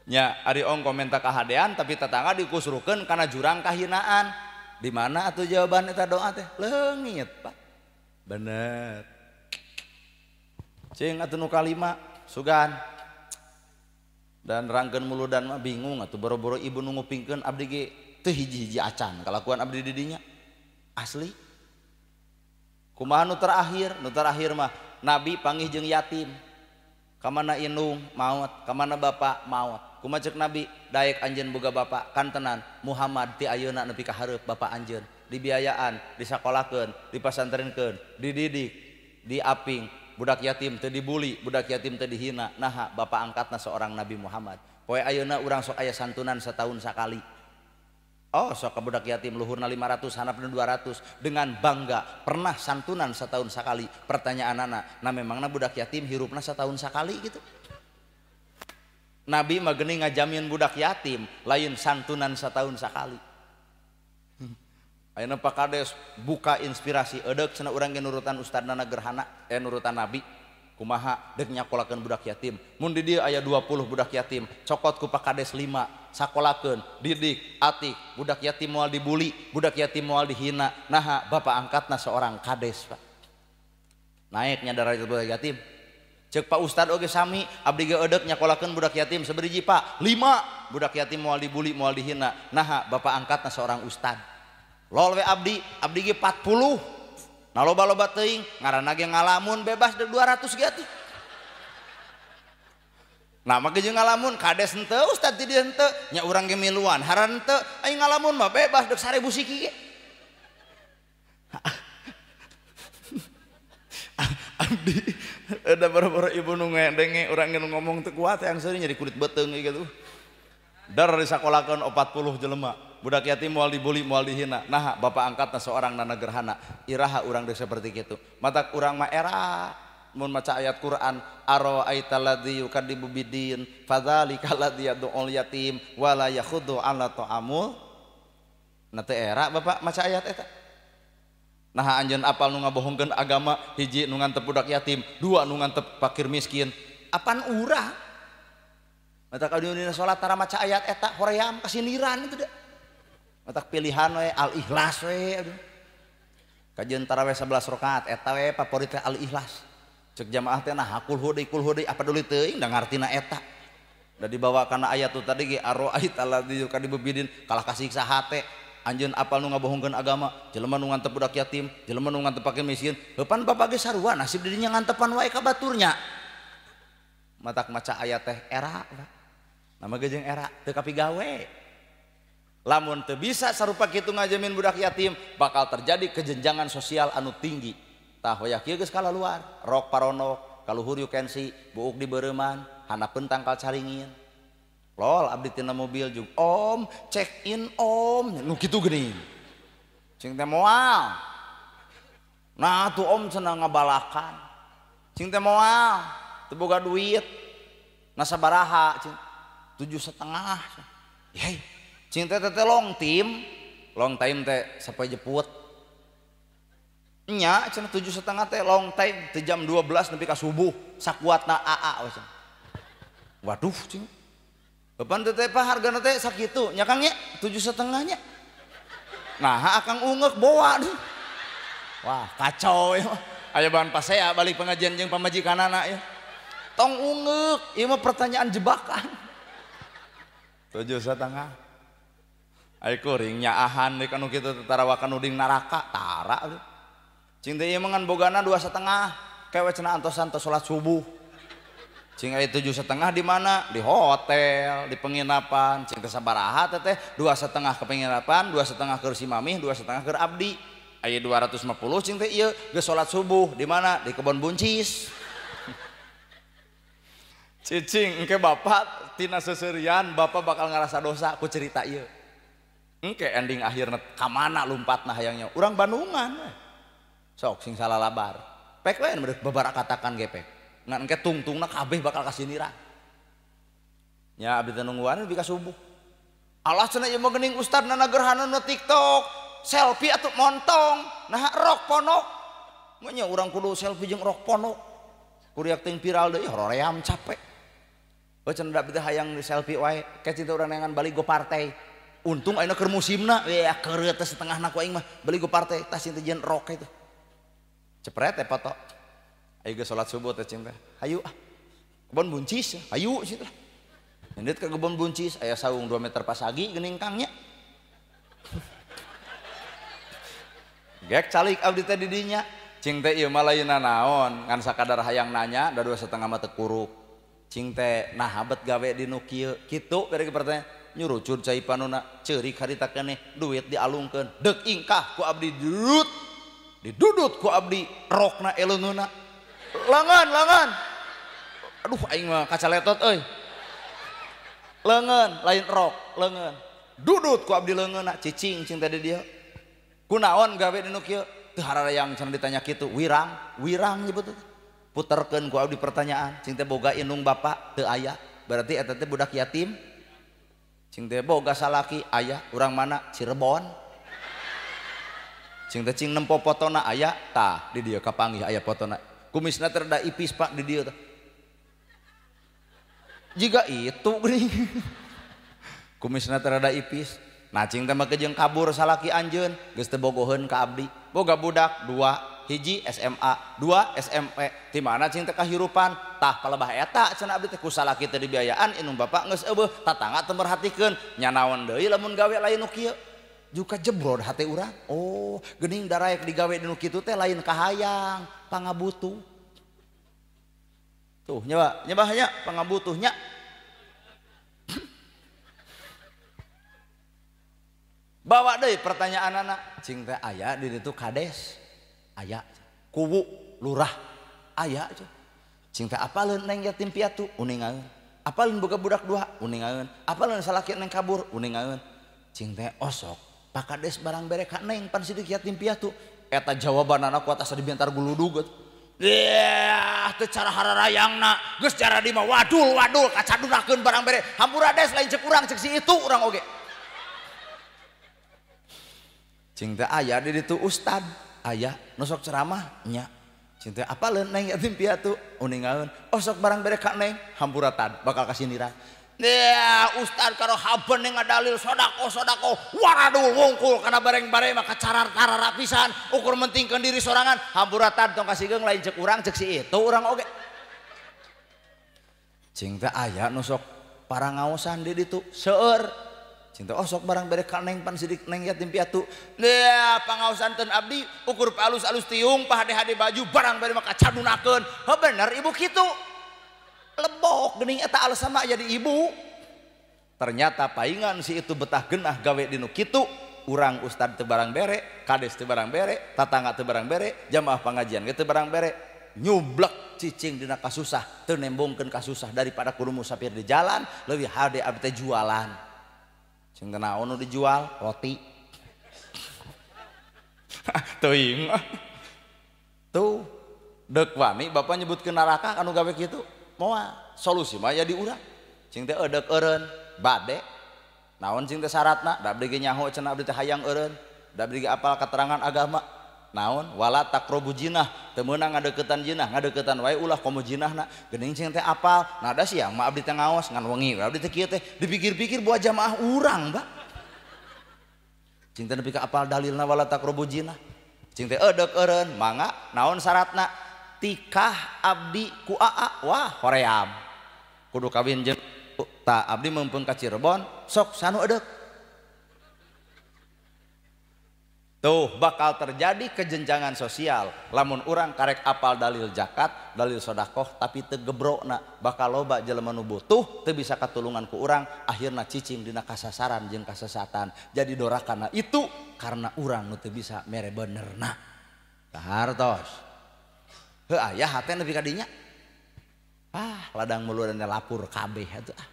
Nya ari ongko menta kahadean tapi tetangga dikusrukeun kana jurang kahinaan. Di mana atuh jawaban eta doa teh? Leungit, Pak. Bener. Cing atuh nu kalima, sugan. Dan rangkeun muludan mah bingung atuh boro-boro ibu nu ngupingkeun abdi ge teu hiji-hiji acan kalakuan abdi di dinya. Asli. Kumaha nu terakhir? Nu terakhir mah Nabi panggih jeung yatim. Kamana indung maot, kamana bapak maot. Kumaha ceuk Nabi, daek anjeun boga bapak kantenan Muhammad ti ayeuna nepi ka hareup bapak anjeun dibiayaan, disakolakeun, dipasantrenkeun, dididik, diaping, budak yatim teu dibuli, budak yatim teu dihina. Naha bapak angkatna seorang Nabi Muhammad. Poe ayeuna urang sok aya santunan setahun sakali. Oh, sok ka budak yatim luhurna 500, handapna 200 dengan bangga pernah santunan setahun sakali. Pertanyaanana, nah memangna budak yatim hirupna setahun sakali gitu. Nabi mah geuning ngajamin budak yatim lain santunan setahun sakali. Ayeuna Pak Kades buka inspirasi edeuk cenah urang ge nurutan ustadna gerhana nurutan Nabi. Kumaha deuk nyakolakeun budak yatim. Mun di dieu aya 20 budak yatim, cokot ku Pak Kades 5, sakolakeun, didik, atik, budak yatim moal dibuli, budak yatim moal dihina. Naha bapak angkatna seorang kades, Pak. Naiknya darajat budak yatim. Cek Pak Ustad oge sami, abdi ge edeuk nyakolakeun budak yatim seberiji Pak, 5 budak yatim moal dibuli, moal dihina. Naha bapak angkatna seorang ustad. Lol we abdi, abdi ge 40. Nah loba-loba teuing, ngaranna ge ngalamun bebas deuk 200 ge atuh. Nah make jeung ngalamun kades henteu, ustad ti dieu henteu, nya urang ge miluan, haran henteu, aing ngalamun mah bebas deuk 1000 siki ge. Abdi ada boro-boro ibu nu ngedenge urang nu ngomong teu kuat yang seueur nyeri kulit beuteung gitu. Dar disakolakeun 40 jelema, budak yatim moal dibuli, moal dihina. Naha bapak angkatna seorang nana gerhana. Iraha urang deui seperti kitu. Matak urang mah era mun maca ayat Quran araaita ladzi yukadzibu bidin fadzalikal ladzi yad'ul yatim wala yakhuddu ala ta'amul. Nah teu era bapak maca ayat eta. Nah anjeun apal nu ngabohongkeun agama, hiji nu ngantep budak yatim, dua nu ngantep fakir miskin. Apan urang? Matak dina salat tara maca ayat eta hoream kasindiran itu da. Matak pilihan we al-ikhlas we aduh. Kajian tarawih 11 rakaat eta we favorit teh al-ikhlas. Cek jamaah teh nah kulhu deui apa deui teuing da ngartina eta. Da dibawa kana ayat tu tadi ge araaita ladzi yukadzibu bidin kalah kasiksa hate. Anjeun apal nu ngabohongkeun agama, jelema nu ngantep budak yatim, jelema nu ngantep fakir miskin, heupan bapak ge sarua nasib dirinya ngantepan wae ka baturnya. Matak maca ayat teh era, nama ge jeung era teu kapigawe. Lamun teu bisa sarupa kitu ngajamin budak yatim, bakal terjadi kejenjangan sosial anu tinggi. Tah hoyak kieu geus kalaluar, rok paronok, kaluhur you can see, buuk di beureuman, handapeun tangkal caringin. Lol abdi tina mobil juga, om check in om, nu kitu geuning. Cing teh moal. Nah tuh om cenah ngabalakan. Cing teh moal, teu boga duit. Nah sabaraha cing 7,5. Hei, cing teh teh long time teh sapoe jeput. Nya cenah 7,5 teh long time teh jam 12 nepi ka subuh sakuatna AA we cenah. Waduh cing. Bapak teh teh hargana teh sakitu nya Kang nya 7,5 nya. Nah akang ungeuk boa deh. Wah kacau ya. Aya bahan pasea balik pengajian jeung pamajikanana ya. Tong ungeuk ieu mah pertanyaan jebakan. 7,5. Ai kuring nyaahan deui kanu kitu teh tarawakan uding neraka tara euy. Cing teh ieu mah ngan bogana 2,5 kewe cenah antosan tos salat subuh. Cing aya 7,5 di mana? Di hotel, di penginapan. Cing teh sabaraha teh 2,5 ke penginapan, 2,5 keur si mamih, 2,5 keur abdi. Aya 250 cing teh ieu geus salat subuh di mana? Di kebon buncis. Cicing engke bapak tina seuseurian bapak bakal ngarasa dosa ku cerita ieu. Engke ending akhirna ka mana lumpatna hayangnya? Urang Bandungan we. Sok sing salalabar. Pek we babarakatakan ge pek. Ngan engke tungtungna kabeh bakal kasinira. Nya abdi teh nungguan nepi ka subuh. Allah cenah ieu mah geuning ustad nana gerhana nu TikTok, selfie atuh montong, nah rok ponok. Nya urang kudu selfie jeung rok ponok. Kuriak teuing viral deui horoream capek. Heuh cenah abdi teh hayang di selfie wae, ke cinta urang neangan balik go partai. Untung ayeuna keur musimna, we keureuh teh setengahna ku aing mah beli go partai tah cinta jeung rok itu. Cepret teh foto. Ayo geus salat subuh teh cing teh. Hayu ah. Kebon buncis, hayu situ lah. Nyendit ke kebon buncis aya saung 2 meter pasagi geuning Kang nya. Gek calik abdi teh di dinya. Cing teh ieu mah lainna naon, ngan sakadar hayang nanya da 2,5 mah teu kuruk. Cing teh nah bet gawe di nu kieu. Kitu bere pertanyaan nyurucud cai panuna ceurik harita keneh duit dialungkeun. Deuk ingkah ku abdi dudut. Didudut ku abdi rokna eleungeunna. Lengan, lengan. Aduh aing mah kacaletot euy. Lengan, lain rok, lengan. Dudut ku abdi leungeunna cicing cing tadi dia. Kunaon gawe di nu kieu? Teu hararayang cenah ditanya kitu, wirang, wirang nyebut teh. Puterkeun ku abdi pertanyaan, cing teh boga indung bapak teu aya. Berarti eta teh budak yatim. Cing teh boga salaki aya, urang mana? Cirebon. Cing teh cing nempo potona aya, tah di dieu kapanggih aya potona. Kumisna teh rada ipis Pak di dieu teh. Jiga itu geuning. Kumisna teh rada ipis. Nah cing teh make jeung kabur salaki anjeun, geus teu bogoheun ka abdi. Boga budak 2, hiji SMA, 2 SMP. Ti mana cing teh kahirupan? Tah palebah eta cenah abdi teh ku salaki teh dibiayaan indung bapak geus eueuh, tatangga teu merhatikeun. Nya naon deui lamun gawe lain nu kieu. Juga jebrod hate urang. Oh, geuning daraek digawe di nu kitu teh lain kahayang, pangabutuh. Tuh, nyoba, nyoba nya pangabutuhnya. Bawa deui pertanyaan anak, cing teh aya di ditu kades, aya kuwu lurah, aya cing teh apaleun neng yatim piatu, uningaeun. Apaleun boga budak 2, uningaeun. Apaleun salaki neng kabur, uningaeun. Cing teh osok Pak Kades barang bere ka neng pan sidik yatim piatu. Eta jawabanana ku atas dibentar guludug. Yah, teu cara hararayangna, geus cara di mah wadul wadul kacadunakeun barang bere. Hampura des lain cek urang cek si itu urang oge. Cing teh aya di ditu ustad, aya nu sok ceramah nya. Cing teh apaleun neng yatim piatu, uningaeun. Osok barang bere ka neng, hampura tad bakal kasindiran. Ya ustad karo haben yang ngadalil sodako sodako waradul wungkul karena bareng-bareng maka carar tarara pisan ukur mentingkeun diri sorangan hampura tad tong kasigeung lain cek urang cek si itu urang oge. Cing teh aya nu sok parangaosan di ditu seueur. Cing teh osok barang bere ka neng pan sidik neng yatim piatu. Ya pangaosan teun abdi ukur alus-alus tiung pahade-hade baju barang bere maka cadunakeun. Heuh bener ibu kitu. Lebok geuning eta alasan mah jadi ibu. Ternyata paingan si itu betah genah gawe di nu kitu. Urang ustad teu barang bere, kades teu barang bere, tatangga teu barang bere, jamaah pangajian ge teu barang bere. Nyublek cicing dina kasusah, teu nembongkeun kasusah daripada kudu musafir di jalan, leuwih hade abdi teh jualan. Cing teh naon nu dijual? Roti. Teuing. Tuh, deuk wani bapak nyebutkeun neraka kanu gawe kitu. Moal solusi mah ya di urang. Cing teh eudek eureun bade. Naon cing teh syaratna? Da abdi ge nyaho cenah abdi teh hayang eureun. Da abdi ge apal keterangan agama. Naon wala taqrabu jinah, teu meunang ngadeukeutan jinah, ngadeukeutan wae ulah komo jinahna. Geuning cing teh apal, nada siang mah abdi teh ngaos ngan wengi abdi teh kieu teh dipikir-pikir buat jamaah urang, Pak. Cing teh nepi ka apal dalilna wala taqrabu jinah. Cing teh eudek eureun, mangga naon syaratna? Tikah abdi ku aa, wah hoream. Kudu kawin jeung ta abdi meungpeung ka Cirebon, sok sanu eudek. Tuh bakal terjadi kejenjangan sosial lamun urang karek apal dalil zakat, dalil sodakoh tapi teu gebrokna, bakal loba jelema nu butuh teu bisa katulungan ku urang, akhirna cicing dina kasasaran jeung kasesatan. Jadi dorakana itu karena urang nu teu bisa mere benerna. Kahartos. Heuh aya hate nepi ka dinya. Ah, ladang muludan lapur kabeh atuh ah.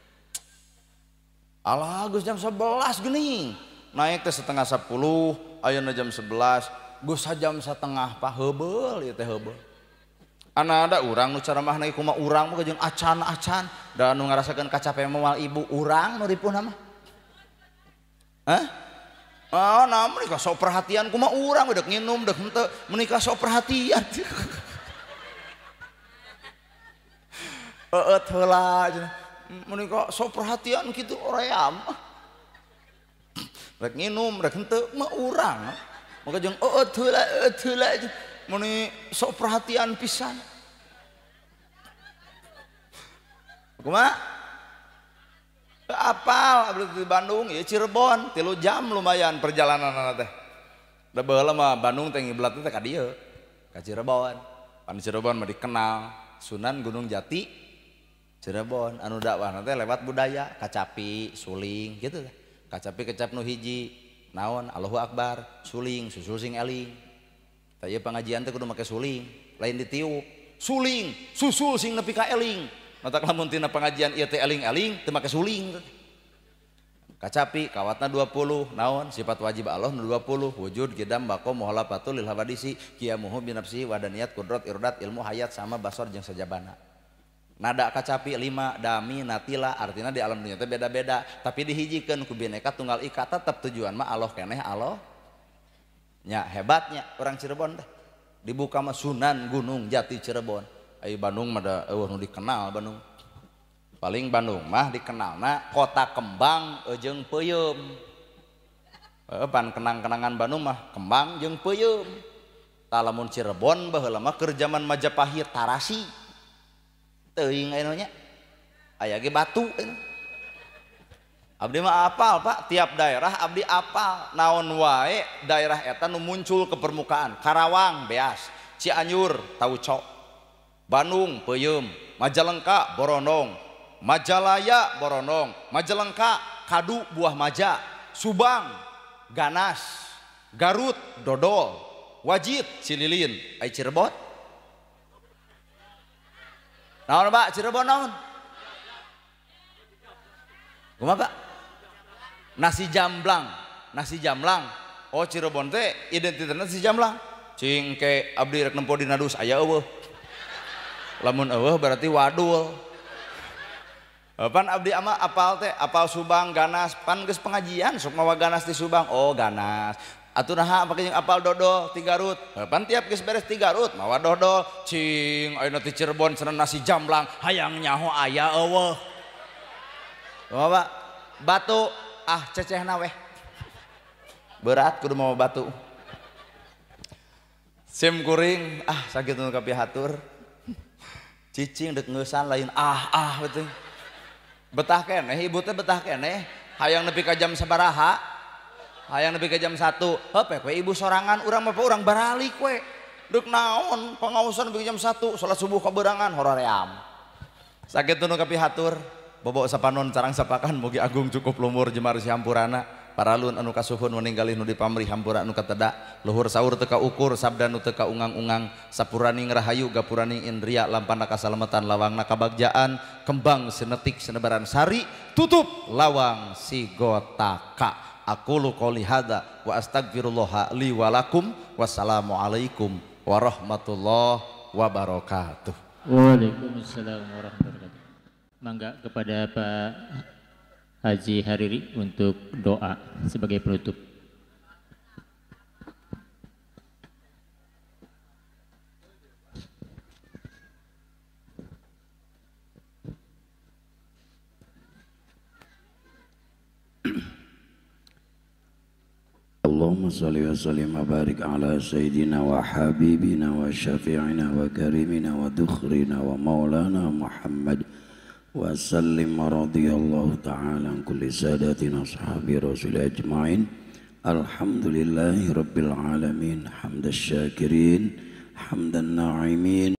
Alah geus jam 11 geuning. Naik teh 9:30, ayeuna jam 11, geus sajam setengah pak heubeul ieu teh heubeul. Ana ada urang nu ceramah na kumaha urang mah jeung acan-acan, da nu ngarasakeun kacapean moal ibu urang nu ripuhna mah. Hah? Ah, nah menikah sok perhatian kumaha urang deuk nginum deuk henteu, menikah sok perhatian. Eueut heula cenah. Menikah sok perhatian kitu oream. Rek nginum rek henteu mah urang maka jeung eueut heula meuni sok perhatian pisan kumaha apal abdi di Bandung ieu Cirebon 3 jam lumayan perjalananna teh da baheula mah Bandung teh ngiblatna teh ka dieu ka Cirebon pan Cirebon mah dikenal Sunan Gunung Jati Cirebon anu dakwahna teh lewat budaya kacapi suling gitu teh. Kacapi kecap nu hiji naon Allahu Akbar suling susul sing eling tah ieu pangajian teh kudu make suling lain ditiup suling susul sing nepi ka eling matak lamun tina pangajian ieu teh eling-eling teu make suling kacapi kawatna 20 naon sifat wajib Allah nu 20 wujud qidam baqo muhalafatul lil hawadisi qiyamuhu bi nafsihi wadaniyat qudrat irdat ilmu hayat sama basor jeung sajabana. Nada kacapi 5 dami natila artinya di alam dunia teh beda-beda tapi dihijikeun ku bineka tunggal ika tetep tujuan mah Allah keneh Allah nya hebatnya orang Cirebon teh dibuka mah Sunan Gunung Jati Cirebon. Ai Bandung mah da eueuh nu dikenal Bandung paling Bandung mah dikenalna kota kembang jeung peuyeum. Pan kenang-kenangan Bandung mah kembang jeung peuyeum. Tah lamun Cirebon baheula mah keur jaman Majapahit tarasi teuing aya nya aya ge batu. Abdi mah apal Pak, tiap daerah abdi apal naon wae daerah eta nu muncul ke permukaan. Karawang beas, Cianjur tauco, Bandung peuyeum, Majalengka boronong, Majalaya boronong, Majalengka kadu buah maja, Subang ganas, Garut dodol, Wajit cililin, ai Cirebon naon Pak Cirebon naon? Kumaha Pak? Nasi jamblang, nasi jamblang. Oh Cirebon teh identitasna nasi jamblang. Cingke abdi rek nempo dina dus aya eueuh. Lamun eueuh berarti wadul. Pan abdi ama apal teh, apal Subang ganas, pan geus pengajian sok mawa ganas di Subang. Oh ganas. Atuh naha pake jeung apal dodol ti Garut. Pan tiap geus beres ti Garut mawa dodol. Cing ayeuna ti Cirebon cenah nasi jamblang hayang nyaho aya eueuh. Kumaha Pak? Batu ah cecehna weh. Berat kudu mawa batu. Sim kuring ah sakitu nu kapihatur. Cicing deuk ngeusan lain ah ah betul. Betah keneh ibu teh betah keneh hayang nepi ka jam sabaraha? Hayang nepi ka jam 1. Heup we ibu sorangan urang mah urang baralik we. Deuk naon pangaosan nepi ka jam 1 salat subuh kaberangan hoream. Sakitu nu kapihatur. Bobok sapanon carang sapakan mugi agung cukup lumur jemar sihampurana paralun anu kasuhun meninggalih nu dipamrih hampura anu kateda luhur saur teu kaukur sabda nu teu kaungang-ungang sapuraning rahayu gapuraning indria lampana kasalamatan lawangna kabagjaan kembang senetik senebaran sari tutup lawang sigotaka. Aqulu qouli hadza wa astagfirullaha li wa lakum. Wassalamualaikum warahmatullahi wabarakatuh. Waalaikumsalam warahmatullahi wabarakatuh. Mangga kepada Pak Haji Hariri untuk doa sebagai penutup. Allahumma shalli wa sallim wa barik ala sayyidina wa habibina wa syafi'ina wa karimina wa dukhrina wa maulana Muhammad wa sallim radhiyallahu ta'ala an kulli sadatina ashabi rasul ajma'in. Alhamdulillahi rabbil alamin, hamdasy syakirin, hamdan na'imin.